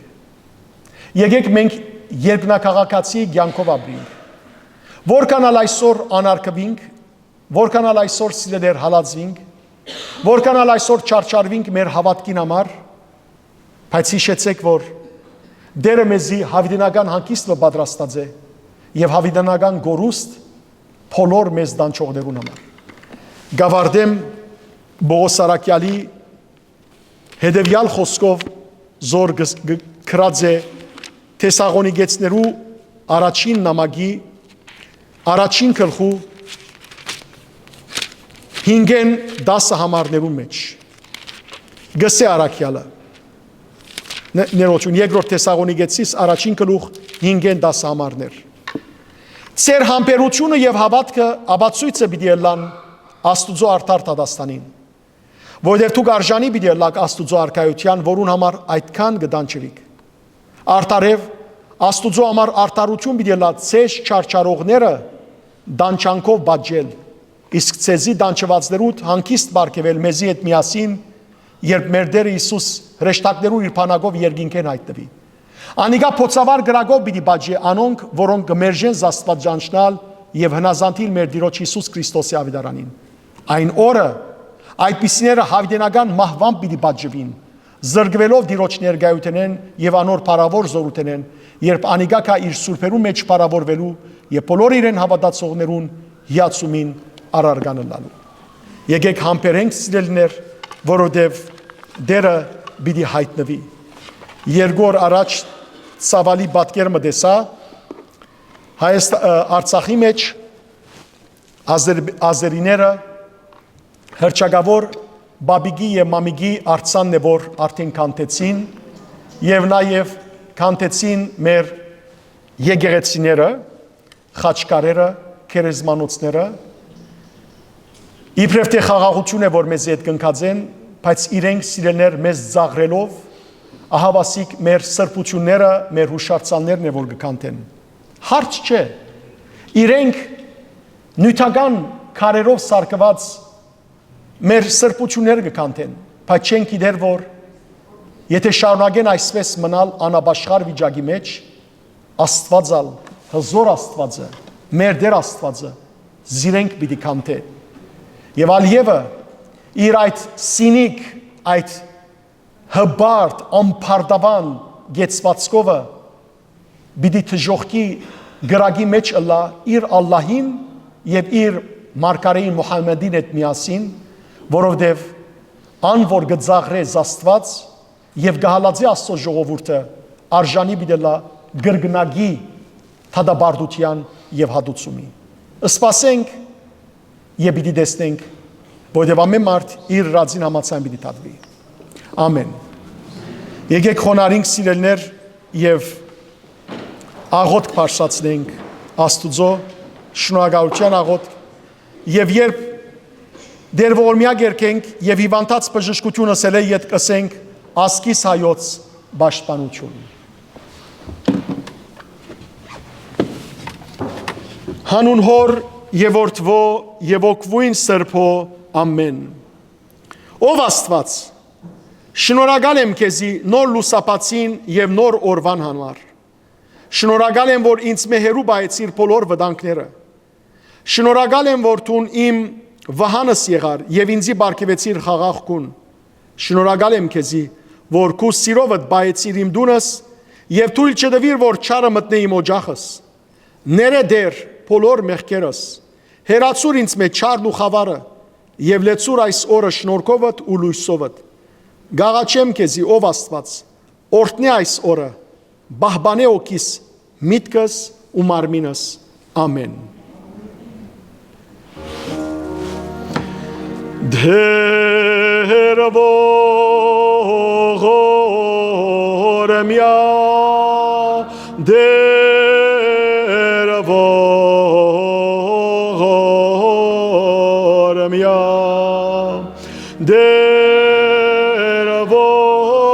Եկեք մենք երկնակաղակացի կյանքով ապրենք։ Որքան ալ այսօր անարգուինք, որքան ալ այսօր, սիրելիներ, հալածուինք, որքան ալ այսօր չարչարուինք մեր հաւատքին համար, բայց յիշեցէք, որ Տէրը մեզի յաւիտենական հանգիստ մը պատրաստած է եւ յաւիտենական կորուստ բոլոր մեզ դանչողներուն համար։ Կավարտեմ Պողոս Արաքեալի հետեւեալ խօսքով, զոր գ-, գ-, գրած է Թեսաղոնիկեցիներու առաջին նամակի առաջին գլխու հինգէն տասը համարներուն մէջ։ Գսե առաքեալը։ Ն-, ներողություն, երկրորդ Թեսաղոնիկեցիս առաջին գլուխ, հինգէն տասը համարներ։ Ձեր համբերությունը եւ հաւատքը ապացոյցը պիտի ըլլան Աստուծոյ արդար դատաստանին, որովհետեւ դուք արժանի պիտի ըլլաք Աստուծոյ արքայութեան, որուն համար այդքան կը դանչուիք։ Արդարեւ, Աստուծոյ համար արդարութիւն պիտի ըլլայ ձեզ չարչարողները դանչանքով պատժել, իսկ ձեզի դանչուածներուդ հանգիստ պարգեւել մեզի հետ միասին, երբ մեր Տէրը Յիսուս հրեշտակներուն իր բանակով երկինքէն յայտնուի։ Անիկա բոցավառ կրակով պիտի պատժէ անոնք, որոնք կը մերժեն զաստուածաչնալ եւ հնազանդիլ մեր Տիրոջ Յիսուս Քրիստոսի աւետարանին։ Այն օրը այդպիսիները յաւիտենական մահուամբ պիտի պատժուին, զրկուելով Տիրոջ ներկայութենէն եւ անոր փառաւոր զօրութենէն, երբ անիկա գայ իր սուրբերուն մէջ փառաւորուելու եւ բոլոր իրեն հաւատացողներուն հիացումին առարկան ըլլալու։ Եկեք համբերենք, սիրելիներ, որովհետեւ Տէրը պիտի յայտնուի։ Երկու օր առաջ ցաւալի պատկեր մը տեսայ Հայաստան, Արցախի մէջ, ազեր-, ազերիները հռչակաւոր պապիկի եւ մամիկի արձանն է, որ արդեն քանդեցին, եւ նաեւ քանդեցին մեր եկեղեցիները, խաչքարերը, գերեզմանոցները, իբրեւ թէ խաղաղութիւն է, որ մեզի հետ կնքած են, բայց իրենք, սիրելիներ, մեզ ծաղրելով, ահաւասիկ մեր սրբութիւնները, մեր յուշարձաններն է, որ կը քանդեն։ Հարց չէ։ Իրենք նիւթական քարերով սարքուած մեր սրբութիւնները կը քանդեն, բայց չեն գիտեր, որ եթէ շարունակեն այսպէս մնալ անապաշխար վիճակի մէջ, Աստուած ալ, հզօր Աստուածը, մեր Տէր Աստուածը, զիրենք պիտի քանդէ։ Եւ ալ եւը, իր այդ սինիկ, այդ հպարտ, ամբարտաւան կեցուածքովը պիտի դժոխքի կրակի մէջ ըլլայ իր Ալլահին եւ իր մարգարէին Մուհամմեդին հետ միասին, որովհետեւ ան որ կը ծաղրէ զաստուած եւ կը հալածէ Աստուծոյ ժողովուրդը, արժանի պիտի ըլլայ կրկնակի դատապարտութեան եւ հատուցումի։ Սպասենք եւ պիտի տեսնենք, որովհետեւ ամէն մարդ իր ըրածին համաձայն պիտի դատուի։ Ամէն։ Եկեք խոնարհենք, սիրելիներ, եւ աղօթք բարձրացնենք Աստուծոյ, շնորհակալութեան աղօթք, եւ երբ Տէր ողորմեայ կ'երթանք եւ հիւանդանոց բժշկութիւնը ըսելէ ետք, ըսենք. «Ազգիս հայոց պաշտպանութիւն»։ Հանուն Հօր եւ Որդւոյ եւ Հոգւոյն Սրբոյ, ամէն։ Ով Աստուած, շնորհակալ եմ քեզի նոր լուսաբացին եւ նոր օրուան համար։ Շնորհակալ եմ, որ ինձ մէ հեռու պահեցիր բոլոր վտանգները։ Շնորհակալ եմ, որ դուն իմ վահանս եղար եւ ինձի պարգեւեցիր խաղաղ գուն։ Շնորհակալ եմ քեզի, որ քու սիրովդ պահեցիր իմ տունս եւ թոյլ չտուիր, որ չարը մտնէ իմ օջախս։ Ներէ, Տէր, բոլոր մեղքերս, հեռացուր ինձ մէ չարն ու խաւարը եւ լեցուր այս օրը շնորհքովդ ու լոյսովդ։ Կ'աղաչեմ քեզի, ով Աստուած, օրհնէ այս օրը, պահպանէ հոգիս, միտքս ու մարմինս։ Ամէն։ Տէր ողորմեայ, Տէր ողորմեայ, Տէր ողորմեայ,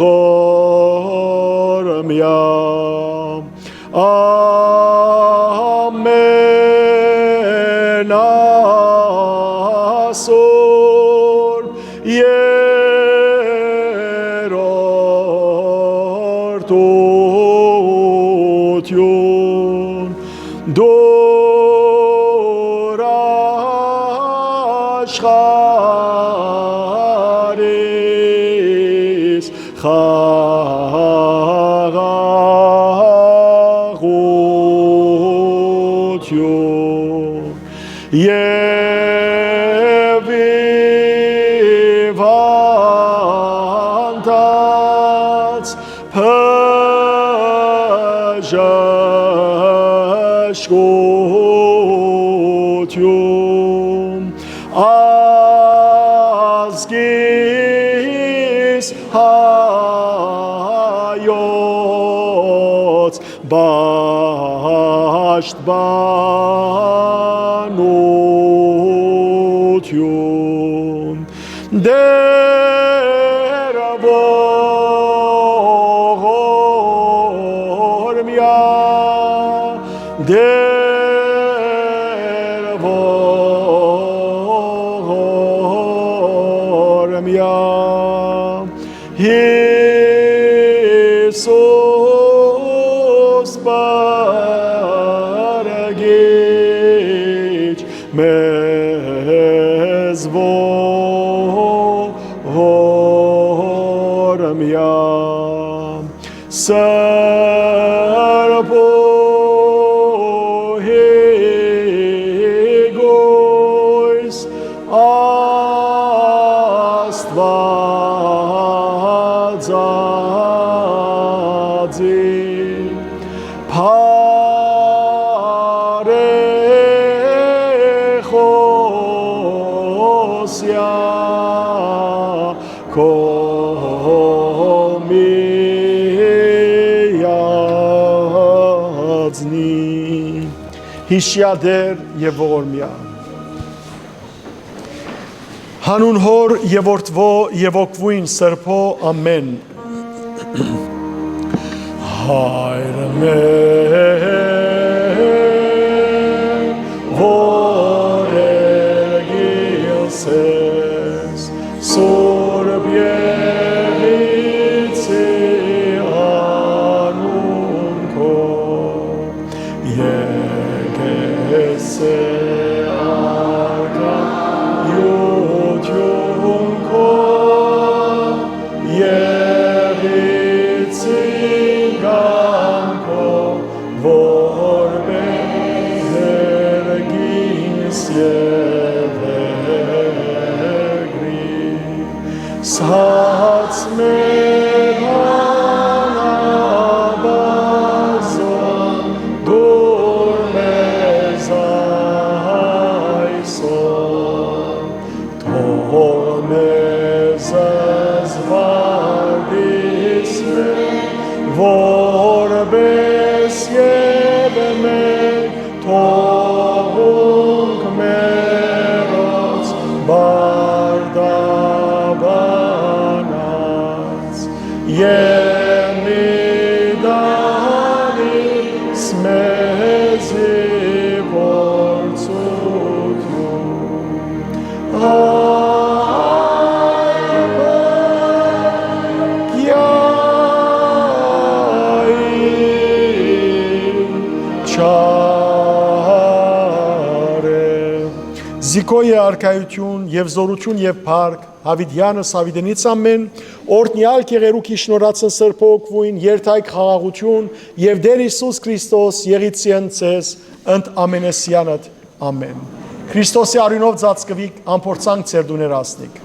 ղորմեայ։ Ամեն ասոր երրորդութիւն դուր աշխարհիս խաղաղութիւն եւ հիւանդանց բժշկութիւն, ազգիս հայոց պաշտպանութիւն։ Տէր ողորմեայ, Տէր ողորմեայ, Յիսուս պրկիչ մեզ ողորմեայ, Սրբոյ կոյս Աստուածածի բարեխօսեայ քո միածնի։ Յիշեա Տէր եւ ողորմեայ։ Հանուն Հօր եւ Որդւոյ եւ Հոգւոյն Սրբոյ, ամէն։ Հայր մեր, որ երկինս ես, սուրբ եղեցի անուն քո, եկեցե արքայութիւն քո, եղեցին կամքով, որպէս երկինս երկրի։ Սաց մեր անաբազոն դուր մեզ այսօր, թող մեզ զվարդիս մէկ, որպէս եւ մենք թողունք մերոց պարտապանած, եւ մի տանիս մեզի փորձութիւն, այլ կեանքի չարը։ Զիգոյ է արքայութիւն եւ զօրութիւն եւ փառք Յաւիտեանս Յաւիտենից ամէն, օրհնեալ կեղերուկ յիշնորհացն Սրբոյ Հոգւոյն, երթայք խաղաղութիւն եւ Տէր Յիսուս Քրիստոս եղիցի ընդ ձեզ, ընդ ամենեսեանդ, ամէն։ Քրիստոսի արիւնով ծածկուիք, ամփորձանք ձեր տուներ հասնիք։